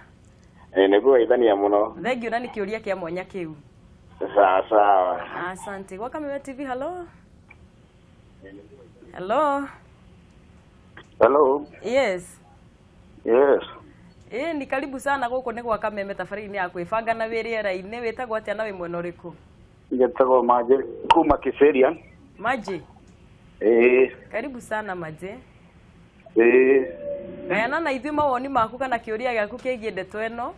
Ĩĩ, nĩngũgeithania mũno. Thengiũ, na nĩ kĩũria kĩa mwanya kĩu. Sawa sawa. Asante. Gwa Kameme TV, hello. Hello. Hello. Yes. Yes. Ĩĩ, ni karibu sana, gũkũ nĩ gwa Kameme tabarĩra-inĩ ya kwĩbanga na wĩ rĩera-inĩ. Wĩtagwo atĩa na wĩ mwena ũrĩkũ? Ngetagwo Maje kuma Kiserian. Maji. Ĩĩ. Karibu sana, Maje. Ĩĩ. Gayana na ithuĩ mawoni maku kana kĩũria gĩaku kĩgiĩ ndeto ĩno.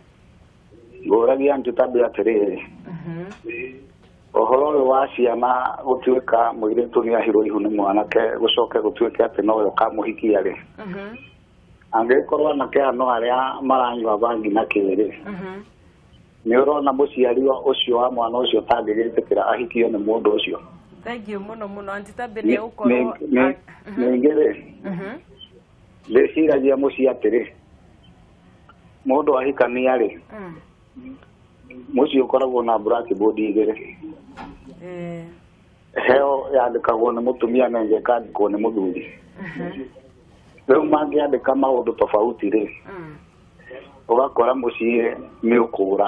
Ngũragia Aunty Tabi atĩrĩrĩ, ũhoro ũyũ wa ciana gũtuĩka mũirĩtu nĩ ahirwo ihu nĩ mwanake, gũcoke gũtuĩke atĩ nowe ũkamũhikia rĩ, angĩkorwo anake aya no arĩa maranyua bangi na kĩrĩ, nĩ ũrona mũciari ũcio wa mwana ũcio tangĩgĩtĩkĩra ahikio nĩ mũndũ ũcio? Thank you mũno mũno, Aunty Tabi, nĩ ũgũkorwo Ningĩ rĩ, ndĩciragia mũciĩ atĩrĩ, mũndũ ahikania rĩ, mũciĩ ũkoragwo na blackboard igĩrĩ. Heo yandĩkagwo nĩ mũtumia na ĩngĩ ĩkandĩkwo nĩ mũthuri. Rĩu mangĩandĩka maũndũ tofauti rĩ, ũgakora mũciĩ nĩ ũkũra.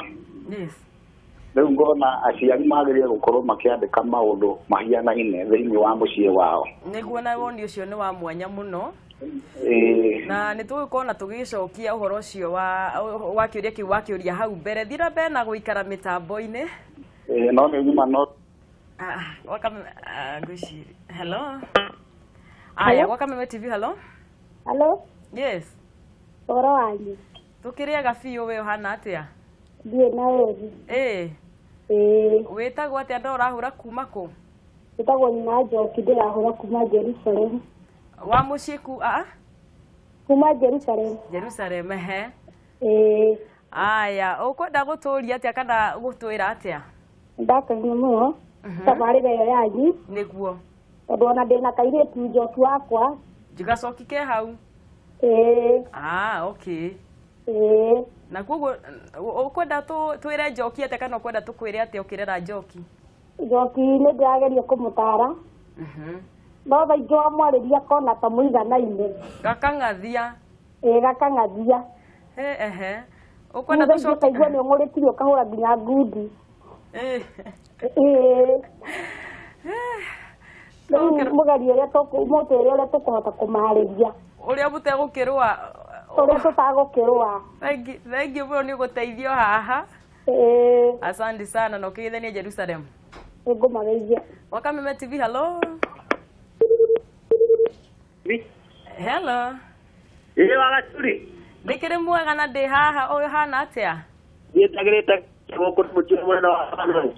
Rĩu ngona aciari magĩrĩire gũkorwo makĩandĩka maũndũ mahianaine thĩinĩ wa mũciĩ wao. Nĩguo, na woni ũcio nĩ wa mwanya mũno. Ĩĩ. Na nĩ tũgũkorwo na tũgĩcokia ũhoro ũcio wa kĩũria kĩu wakĩũria hau mbere. Thiĩ na mbere na gũikara mĩtambo-inĩ. Ĩĩ, no nĩ nyuma no. Ah, ngwĩciria hello, aya, gwa Kameme TV, hello. Hello. Yes. Ũhoro wanyu? Tũkĩrĩaga biũ, we ũhana atĩa? Ndiĩ na ũru. Ĩĩ. Ĩĩ. Wĩtagwo atĩa na ũrahũra kuma kũ? Njĩtagwo Nyina Njoki, ndĩrahũra kuma Jerusalem. Wa mũciĩ ku a Kuma Jerusalem. Jerusalem, ehe. Ĩĩ. Aya, ũkwenda gũtũria atĩa kana gũtwĩra atĩa? Ndakenio mũno tabarĩra ĩyo yanyu. Tondũ ona ndĩna kairĩtu Njoki wakwa. Gacoki ke hau? Ĩĩ. Ah, okay. Ĩĩ. Na koguo ũkwenda twĩre Njoki atĩa kana ũkwenda tũkwĩre atĩa ũkĩrera Njoki? Njoki nĩ ndĩrageria kũmũtara, no thaa ingĩ wamwarĩria kona ta mũiganaine. Gakang'athia. Ĩĩ, gakang'athia. Ehe, ũkwenda Thutha ingĩ tũcoke ũkaigua nĩ ũng'ũrĩtirie ũkahũra nginya ngundi. Ĩĩ. Rĩu mũgerie ũrĩa mũtwĩre ũrĩa tũkũhota kũmarĩria. Ũrĩa mũtegũkĩrũa. Ũrĩa tũtagũkĩrũa. Thengiũ mũno, nĩ ũgũteithio haha. Ĩĩ. Asante sana na ũkĩgeithanie Jerusalem. Nĩngũmageithia. Wakameme TV, hello. Hello. Ĩĩ, wagacuri. Ndĩkĩrĩ mwega na ndĩ haha, ũyũ hana atĩa? Niĩ njagĩrĩte gũkũ nĩ mũtino mwena wa Hanoi.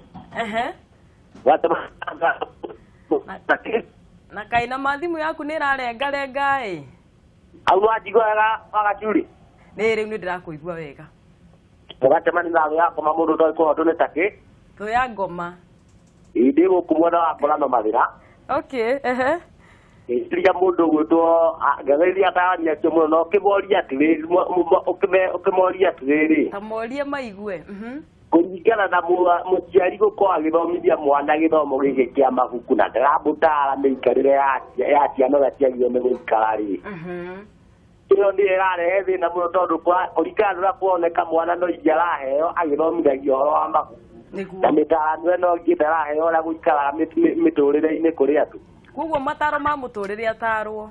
Watemaga. Na kaĩ na mathimũ yaku nĩ ĩrarengarenga ĩ. Hau wanjigua wega, wagacuri? Nĩ rĩu nĩ ndĩrakũigua wega. Mũgacemania na thũ ya ngoma mũndũ ũtoĩ kũhotwo nĩ takĩ. Thũ ya ngoma. Ĩĩ ndĩ gũkũ mwena wa Korano Mathĩra. Okay, ehe. Ngĩciria mũndũ ũgwĩtwo ngageria atarani acio mũno na ũkĩmoria atĩrĩrĩ ũkĩmoria atĩrĩrĩ Ta morie maigue. Kũringana na mũciari gũkorwo agĩthomithia mwana gĩthomo gĩkĩ kĩa mabuku na ndaramũtara mĩikarĩre ya ciana ũrĩa ciagĩrĩirwo nĩ gũikara rĩ, ĩyo nĩyo ĩrarehe thĩna mũno tondũ kũringana na ũrĩa kũroneka mwana no iria araheo agĩthomithagio ũhoro wa mabuku na mĩtarano ĩno ĩngĩ ndaraheo ũrĩa gũikaraga mĩtũrĩre-inĩ kũrĩ andũ. Koguo mataro ma mũtũrĩre atarwo.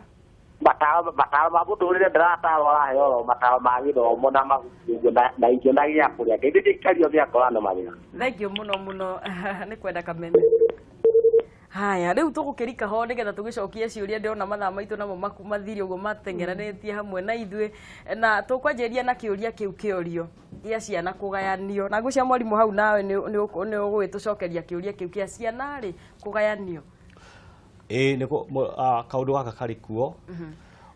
Mataro ma mũtũrĩre ndaratarwo araheo oro mataro ma gĩthomo na mabuku ũguo na irio na gĩa kũrĩa. Ngeithĩtie ikario gĩa Korano Mathĩra. Thank you mũno mũno nĩ kwenda kameme. Haya, rĩu tũgũkĩrika ho nĩgetha tũgĩcokie ciũria ndĩrona mathaa maitũ namo mathire ũguo mateng'eranĩtie hamwe na ithuĩ na tũkwanjĩrĩria na kĩũria kĩu kĩorio gĩa ciana kũgayanio na ngwĩciria mwarimũ hau nawe nĩ ũgũgĩtũcokeria kĩũria kĩu kĩa ciana rĩ kũgayanio. Ĩĩ nĩ kaũndũ gaka karĩ kuo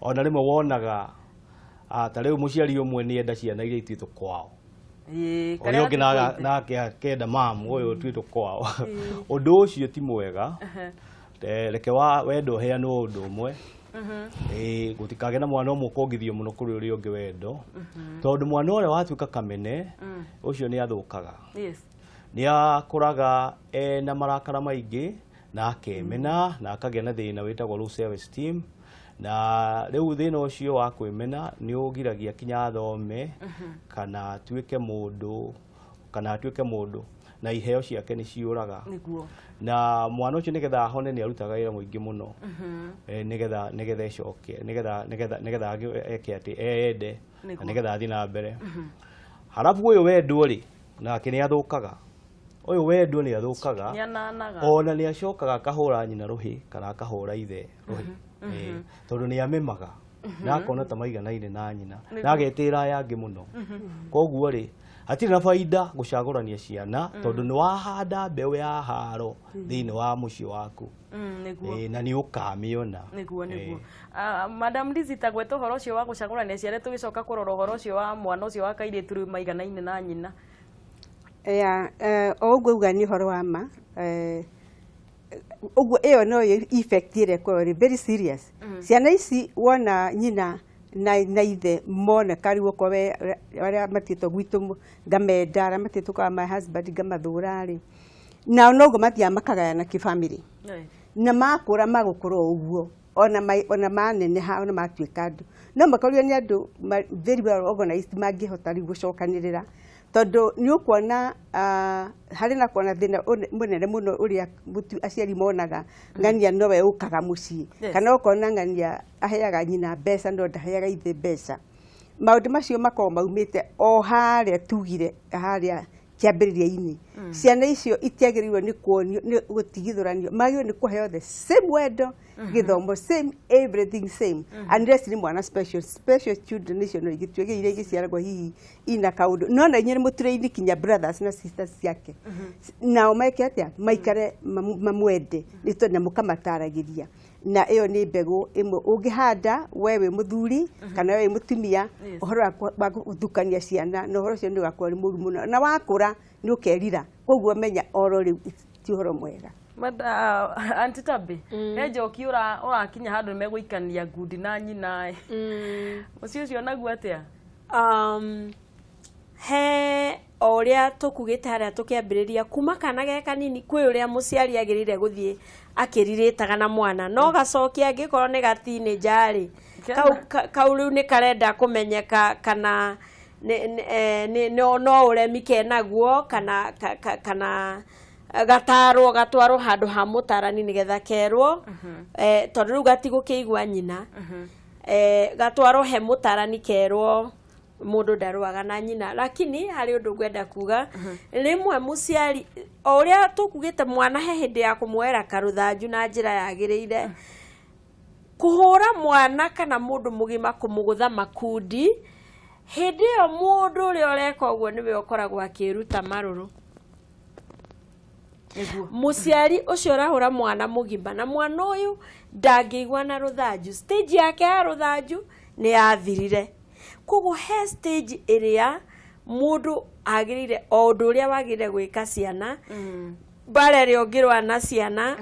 ona rĩmwe wonaga ta rĩu mũciari ũmwe nĩ enda ciana iria ituĩtwo kwao ũrĩa ũngĩ nake akenda mamu ũyũ ũtuĩtwo kwao. Ũndũ ũcio ti mwega. Reke wendo ũheanwo ũndũ ũmwe. Gũtikagĩe na mwana ũmwe ũkongithio mũno kũrĩ ũrĩa ũngĩ wendo tondũ mwana ũrĩa watuĩka kamene ũcio nĩ athũkaga. Nĩ akũraga ena marakara maingĩ na akemena na akagĩa na thĩna wĩtagwo low self esteem na rĩu thĩna ũcio wa kwĩmena nĩ ũgiragia kinya athome kana atuĩke mũndũ na iheo ciake nĩ ciũraga. Na mwana ũcio nĩgetha ahone nĩ arutaga wĩra mũingĩ mũno nĩgetha ecoke nĩgetha eke atĩ eyende na nĩgetha athiĩ na mbere. Halafu ũyũ wendwo rĩ nake nĩ athũkaga. Ũyũ wendwo nĩ athũkaga ona nĩ acokaga akahũra nyina rũhĩ kana akahũra ithe rũhĩ tondũ nĩ amemaga na akona ta maiganaine na nyina na agetĩra aya angĩ mũno. Koguo rĩ hatirĩ na baida gũcagũrania ciana tondũ nĩ wahanda mbeũ ya haro thĩinĩ wa mũciĩ waku na nĩ ũkamĩona. Nĩguo nĩguo. Madam Lizzy ta gweta ũhoro ũcio wa gũcagũrania ciana tũgĩcoka kũrora ũhoro ũcio wa mwana ũcio wa kairĩtu rĩu maiganaine na nyina. O ũguo uga nĩ ũhoro wa ma ũguo ĩyo no effect ĩrĩa ĩkoragwo ĩrĩ very serious. Ciana ici wona nyina na ithe moneka rĩu okorwo we arĩa matiĩtwo gwitũ ngamenda arĩa matiĩtwo kwa my husband ngamathũra rĩ nao noguo mathiaga makagayana kĩbamĩrĩ na makũra magũkũra o ũguo ona maneneha ona matuĩka andũ no makorio nĩ andũ very well organized mangĩhota rĩu gũcokanĩrĩra tondũ nĩ ũkuona harĩ na kuona thĩna mũnene mũno ũrĩa aciari monaga ng'ania nowe ũkaga mũciĩ kana ũkona ng'ania aheaga nyina mbeca no ndaheaga ithe mbeca. Maũndũ macio makoragwo maumĩte o harĩa tugire harĩa kĩambĩrĩria-inĩ. Ciana icio itiagĩrĩirwo nĩ kuonio nĩ gũtigithũranio, magĩrĩirwo nĩ kũheo the same wendo gĩthomo same everything same unless nĩ mwana special special children icio no igĩtuĩke iria igĩciaragwo hihi ina kaũndũ no na inyuĩ nĩ mũtũraini kinya brothers na sisters ciake nao meke atĩa maikare mamwende nĩ tondũ na mũkamataragĩria na ĩyo nĩ mbegũ ĩmwe ũngĩhanda we wĩ mũthuri kana we wĩ mũtumia ũhoro wa gũthukania ciana na ũhoro ũcio nĩ ũgakorwo nĩ mũru mũno na wakũra nĩ ũkerira koguo menya oro rĩu ti ũhoro mwega. Aunty Tabi, he njoki ũrakinya handũ nĩ megũikania ngundi na nyina. Mũciĩ ũcio naguo atĩa? He o ũrĩa tũkugĩte harĩa tũkĩambĩrĩria kuma kana ge kanini kwĩ ũrĩa mũciari agĩrĩire gũthiĩ akĩrirĩtaga na mwana no gacokia angĩkorwo nĩ ga teenager rĩ kau rĩu nĩ karenda kũmenyeka kana no ũremi kenaguo kana kana gatarwo gatwarwo handũ ha mũtarani nĩgetha kerwo tondũ rĩu gatigũkĩigua nyina gatwarwo he mũtarani kerwo mũndũ ndarũaga na nyina. Lakini harĩ ũndũ ngwenda kuga rĩmwe mũciari o ũrĩa tũkugĩte mwana he hĩndĩ ya kũmuoera karũthanju na njĩra yagĩrĩire kũhũra mwana kana mũndũ mũgima kũmũgũtha makundi hĩndĩ ĩyo mũndũ ũrĩa ũreka ũguo nĩwe ũkoragwo akĩruta marũrũ. Mũciari ũcio ũrahũra mwana mũgima na mwana ũyũ ndangĩigua na rũthanju stage yake ya rũthanju nĩ yathirire koguo he stage ĩrĩa Mũndũ agĩrĩire o ũndũ ũrĩa wagĩrĩire gwĩka ciana, mbara ĩrĩa ũngĩrũa na ciana,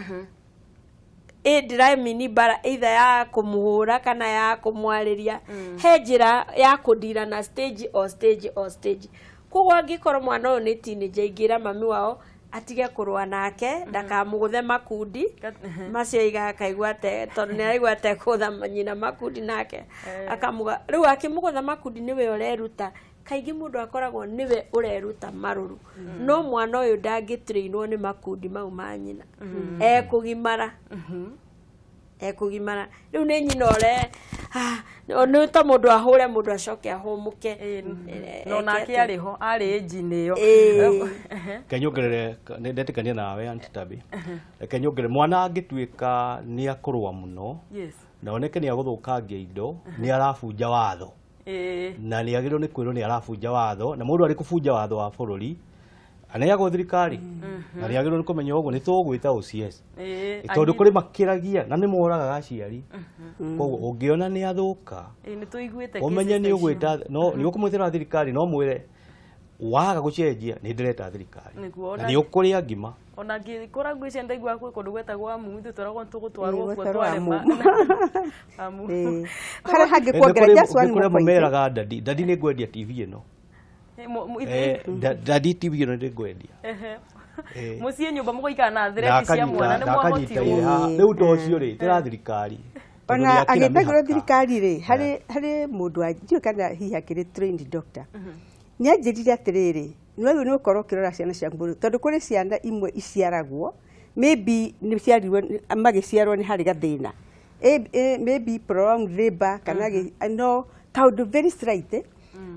ĩ ndĩramini mbara either ya kũmũhũra kana ya kũmwarĩria, he njĩra ya kũndira na stage o stage o stage. Koguo angĩkorwo mwana ũyũ nĩ teenager, ingĩra mami wao atige kũrũa nake, ndakamũgũthe makundi macio aigaga akaigua te tondũ nĩ araigua atekũgũtha nyina makundi nake akamũga. Rĩu akĩmũgũtha makundi nĩwe ũreruta. Kaingĩ mũndũ akoragwo nĩwe ũreruta marũrũ, no mwana ũyũ ndangĩtrainwo nĩ makundi mau ma nyina. Ekũgimara, ekũgimara rĩu nĩ nyina ũre nĩ ta mũndũ ahũre mũndũ acoke ahũmũke. No nake arĩ ho arĩ engine ĩyo. Reke nyongerere, nĩ ndetĩkania nawe, Aunty Tabi. Reke nyongerere, mwana angĩtuĩka nĩ akũrũa mũno na oneke nĩ agũthũkangia indo, nĩ arabunja watho na nĩ agĩrĩirwo nĩ kwĩrwo nĩ arabunja watho, na mũndũ arĩ kũbunja watho wa bũrũri aneagwo thirikari, na nĩ agĩrĩirwo nĩ kũmenya ũguo nĩ tũgwĩta OCS, tondũ kũrĩ makĩragia na nĩ moragaga aciari. Koguo ũngĩona nĩ athũka, Nĩ tũiguĩte ũmenye cases nĩ ta icio. Ũgwĩta no nĩ ũkũmwĩtĩra thirikari, no mwĩre waga gũcenjia nĩ ndĩreta thirikari na nĩ ũkũrĩa ngima. Ona ngĩkũra ngwĩciria ndaiguaga kwĩ kũndũ gwetagwo amu, ithuĩ tweragwo tũgũtwarwo kuo gwetagwo twarema Amu. Amu. Harĩa hangĩ kuongerera just one Nĩ kũrĩ more point. meraga daddy, "Daddy, nĩ ngwendia TV ĩno." "Daddy, TV ĩno nĩ ngwendia." Mũciĩ nyũmba mũgũikara na Na threat cia akanyita mwana nĩ na akanyita mwahotirwo. ire haha. Rĩu to ũcio rĩ, tĩra thirikari tondũ Ona nĩ akĩra agĩtagĩrwo mĩhaka. Thirikari rĩ, harĩ mũndũ wa ndiũĩ kana hihi akĩrĩ trained doctor, nĩ anjĩrire atĩrĩrĩ, nĩ wagĩrĩirwo nĩ gũkorwo ũkĩrora ciana ciaku mũno, tondũ kũrĩ ciana imwe iciaragwo maybe nĩ ciarirwo magĩciarwo nĩ harĩ gathĩna, maybe prolonged labor kana no kaũndũ very slight,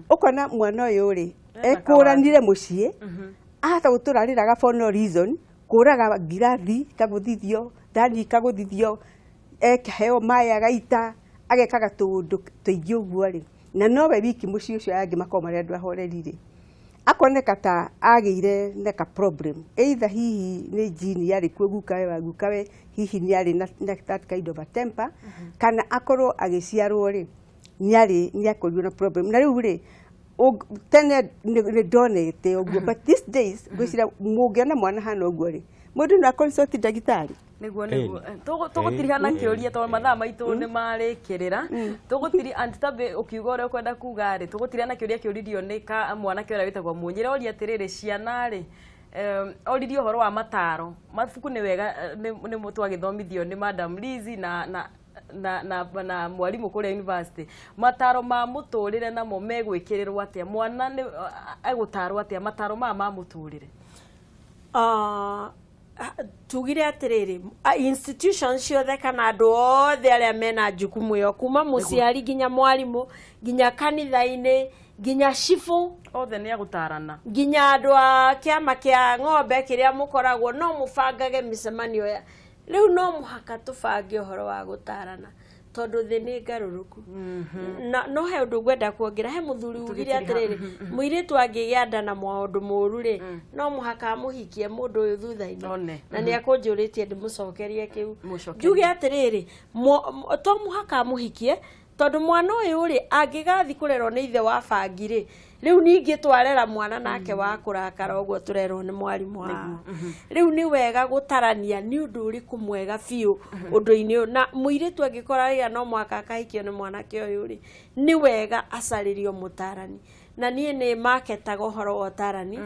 ũkona mwana ũyũ rĩ ekũranire mũciĩ, ahota gũtũra arĩraga for no reason, kũraga ngirathi ikagũthithio, thani ikagũthithio, ekaheo maĩ agaita, agekaga tũũndũ tũingĩ ũguo rĩ, na nowe wiki mũciĩ ũcio, aya angĩ makoragwo marĩ andũ ahoreri rĩ, akoneka ta agĩire na ka problem, either hihi nĩ gene yarĩ kuo, gukawe wa gukawe hihi nĩ arĩ na that kind of a temper, kana akorwo agĩciarwo rĩ nĩ arĩ nĩ akorirwo na problem. Na rĩu rĩ tene nĩ ndonete ũguo, but these days ngwĩciria mũngĩona mwana hana ũguo rĩ, mũndũ no aconsult ndagĩtarĩ. Nĩguo. Tũgũtiriha na kĩũria tondũ mathaa maitũ nĩ marĩkĩrĩra. Tũgũtiri Aunty Tabi ũkiuga ũrĩa ũkwenda kuga rĩ, tũgũtiriha na kĩũria kĩũririo nĩ ka mwanake ũrĩa wĩtagwo Mũnyĩra. Oria atĩrĩrĩ, ciana rĩ, oririe ũhoro wa mataro mabuku. Nĩ wega, nĩ twagĩthomithio nĩ Madam Lizzy na mwarimũ kũrĩa university, mataro ma mũtũrĩre namo megwĩkĩrĩrwo atĩa? Mwana nĩ egũtarwo atĩa mataro maya ma mũtũrĩre? Tugire atĩrĩrĩ, institutions ciothe kana andũ othe arĩa mena jukumu ĩyo, kuma mũciari nginya mwarimũ nginya kanitha-inĩ nginya cibũ, othe nĩ agũtarana, nginya andũ a kĩama kĩa ng'ombe kĩrĩa mũkoragwo, no mũbangage mĩcemanio ya rĩu. No mũhaka tũbange ũhoro wa gũtarana tondũ thĩ nĩ ngarũrũku. Na no he ũndũ ngwenda kuongerera. He mũthuri ugire atĩrĩrĩ, mũirĩtu angĩgĩa nda na maũndũ moru rĩ, no mũhaka amũhikie mũndũ ũyũ thutha-inĩ. One. Na nĩ akũnjũrĩtie ndĩmũcokerie kĩu. Mũcokerie. Njuge atĩrĩrĩ, to mũhaka amũhikie, tondũ mwana ũyũ rĩ angĩgathiĩ kũrerwo nĩ ithe wa bangi rĩ, rĩu ningĩ twarera mwana nake wa kũrakara ũguo tũrerwo nĩ mwarimũ wao. Rĩu nĩ wega gũtarania nĩ ũndũ ũrĩkũ mwega biũ ũndũ-inĩ ũyũ. Na mũirĩtu angĩkorwo araiga no mũhaka akahikio nĩ mwanake ũyũ rĩ, nĩ wega acarĩrio mũtarani. Na niĩ nĩ maketaga ũhoro wa ũtarani,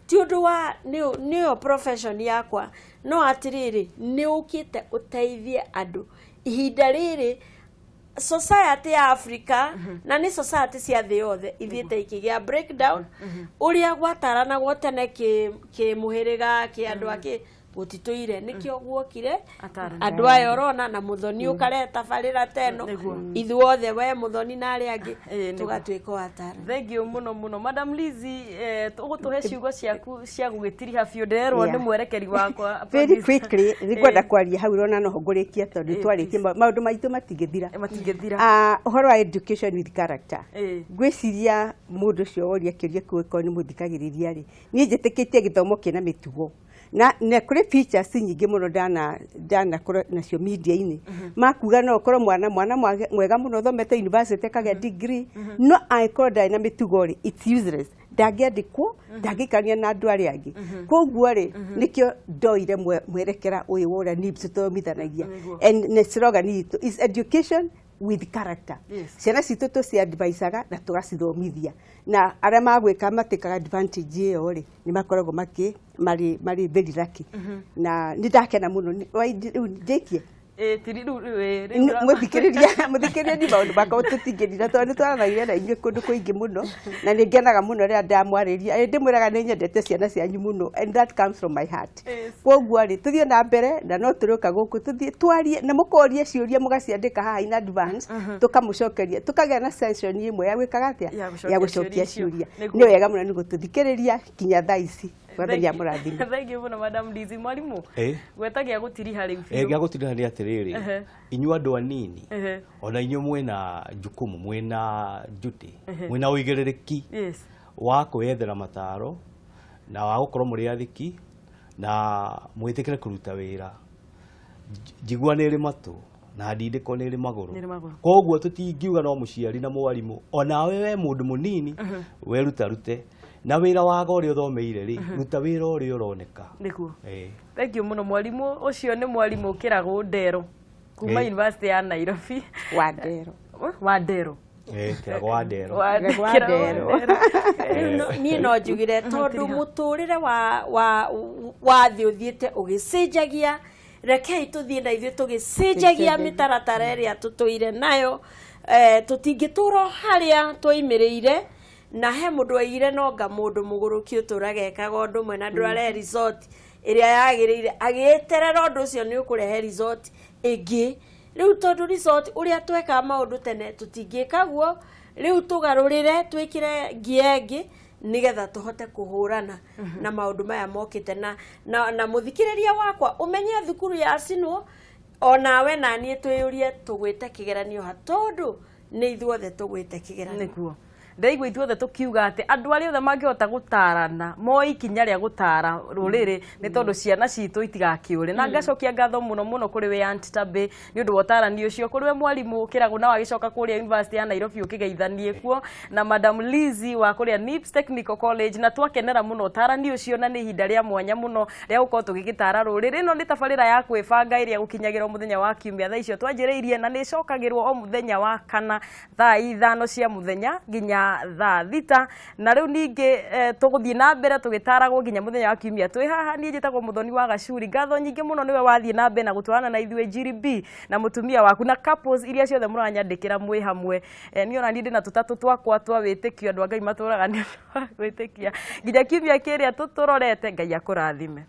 ti ũndũ wa nĩyo profession yakwa, no atĩrĩrĩ, nĩ ũkĩte ũteithie andũ ihinda rĩrĩ society ya Africa na nĩ society cia thĩ yothe ithiĩte ikĩgĩa breakdown. Ũrĩa gwataranagwo tene kĩ mũhĩrĩga kĩ andũ akĩ gũtitũire, nĩkĩo guokire Atarani. Andũ aya ũrona na Mũthoni ũkarehe tabarĩra ta ĩno, ithuothe, we Mũthoni na arĩa angĩ, tũgatuĩka o atarani. Thank you mũno mũno, Madam Lizzy. Ũgũtũhe ciugo ciaku cia gũgĩtiriha biũ, ndĩrerwo nĩ mwerekeri wakwa. Very quickly, nĩngwenda kwaria hau rona no ngũrĩkia tondũ twarĩkia maũndũ maitũ matingĩthira. Matingĩthira. Ũhoro wa education with character, ngwĩciria mũndũ ũcio woria kĩũria kĩu, ĩkorwo nĩ mũthikagĩrĩria rĩ, niĩ njĩtĩkĩtie gĩthomo kĩna mĩtugo, na kũrĩ features nyingĩ mũno ndanakorwo nacio media-inĩ makuga no ũkorwo mwana mwega mũno ũthomete university akagĩa degree, no angĩkorwo ndarĩ na mĩtugo rĩ, it's useless. Ndangĩandĩkwo, ndangĩikarania na andũ arĩa angĩ. Koguo rĩ, nĩkĩo ndoire mwerekera ũyũ wa ũrĩa NIBS tũthomithanagia. And nĩ slogan itũ is "Education with character". Ciana citũ tũciadvisaga na tũgacithomithia, na arĩa magwĩka matĩkaga advantage ĩyo rĩ, nĩ makoragwo makĩ marĩ very lucky, na nĩ ndakena mũno. Rĩu ndĩkie. Ĩ, tiri rĩu rĩu, ĩ, rĩu Mũthikĩrĩria, ni maũndũ makwa tũtingĩthira, tondũ nĩ twaranagia na inyuĩ kũndũ kũingĩ mũno, na nĩ ngenaga mũno rĩrĩa ndamwarĩria. Ĩ, ndĩmwĩraga nĩ nyendete ciana cianyu mũno, and that comes from my heart. Koguo rĩ, tũthiĩ na mbere, na no tũrĩũka gũkũ tũthiĩ twarie na mũkorie ciũria, mũgaciandĩka haha in advance, tũkamũcokeria, tũkagĩa na session ĩmwe ya gwĩkaga atĩa? Ya gũcokia Ya gũcokia ciũria icio. ciũria. Nĩguo. Nĩ wega mũno nĩ gũtũthikĩrĩria kinya thaa ici. Mwathani amũrathime. Thank you mũno, Madam Lizzy. Mwarimũ, gwetagia gũtiriha rĩu biũ. Gĩa gũtiriha nĩ atĩrĩrĩ, inyuĩ andũ anini, ona inyuĩ mwĩna jukumu, mwĩna duty, mwĩna ũigĩrĩrĩki wa kwĩyethera mataro na wa gũkorwo mũrĩ athĩki na mwĩtĩkĩre kũruta wĩra. Njigua nĩ ĩrĩ matũ na ndindĩko nĩ ĩrĩ magũrũ. Nĩ ĩrĩ magũrũ. Koguo tũtingiuga no mũciari na mwarimũ, onawe we mũndũ mũnini, weruta rute na wĩra waga ũrĩa ũthomeire rĩ, ruta wĩra ũrĩa ũroneka. Thank you mũno, mwarimũ. Ũcio nĩ mwarimũ Kĩragũ Ndero kuma University ya Nairobi. Wa Ndero. Wa Ndero. Kĩrago wa Ndero. Kĩrago wa Kĩrago Ndero. Rĩu niĩ no njugire, tondũ mũtũrĩre wa thĩ ũthiĩte ũgĩcenjagia, rekei tũthiĩ na ithuĩ tũgĩcenjagia mĩtaratara ĩrĩa tũtũire nayo. Tũtingĩtũra o harĩa twaimĩrĩire, na he mũndũ waigire nonga mũndũ mũgũrũki ũtũraga ekaga ũndũ ũmwe na ndũrarehe result ĩrĩa yagĩrĩire, agĩeterera ũndũ ũcio nĩ ũkũrehe result ĩngĩ. Rĩu tondũ result ũrĩa twekaga maũndũ tene tũtingĩka guo rĩu, tũgarũrĩre, twĩkĩre ngia ĩngĩ nĩgetha tũhote kũhũrana na maũndũ maya mokĩte. Na mũthikĩrĩria wakwa, ũmenye thukuru yacinwo, onawe na niĩ twĩyũrie tũgwĩte kĩgeranio ha, tondũ nĩ ithuothe tũgwĩte kĩgeranio. Nĩguo ndaigua ithuothe tũkiuga atĩ andũ arĩa othe mangĩhota gũtarana moe ikinya rĩa gũtara rũrĩrĩ, nĩ tondũ ciana citũ itigakĩũre. Na ngacokia ngatho mũno mũno kũrĩ we, Aunt Tabe, nĩ ũndũ wa ũtarani ũcio, kũrĩ we mwarimũ Kĩragũ, na wagĩcoka kũrĩa University ya Nairobi ũkĩgeithanie kuo, na Madam Lizzy wa kũrĩa NIPS Technical College. Na twakenera mũno ũtarani ũcio, na nĩ ihinda rĩa mwanya mũno rĩa gũkorwo tũgĩgĩtara rũrĩrĩ. Ĩno nĩ tabarĩra ya kwĩbanga ĩrĩa gũkinyagĩrwo mũthenya wa kiumia thaa icio twanjĩrĩirie, na nĩ ĩcokagĩrwo o mũthenya wa kana thaa 5 cia mũthenya nginya thaa 6. Na rĩu ningĩ tũgũthiĩ na mbere tũgĩtaragwo nginya mũthenya wa kiumia twĩ haha. Niĩ njĩtagwo Mũthoni wa Gacuri. Ngatho nyingĩ mũno nĩwe wathiĩ na mbere na gũtwarana na ithuĩ, Njiri B na mũtumia waku na couples iria ciothe mũranyandĩkĩra mwĩ hamwe. Niĩ ona niĩ ndĩna tũtatũ twakwa twa wĩtĩkio. Andũ a Ngai matũraga nĩ ũndũ wa gwĩtĩkia. Nginya kiumia kĩrĩa tũtũrorete, Ngai akũrathime.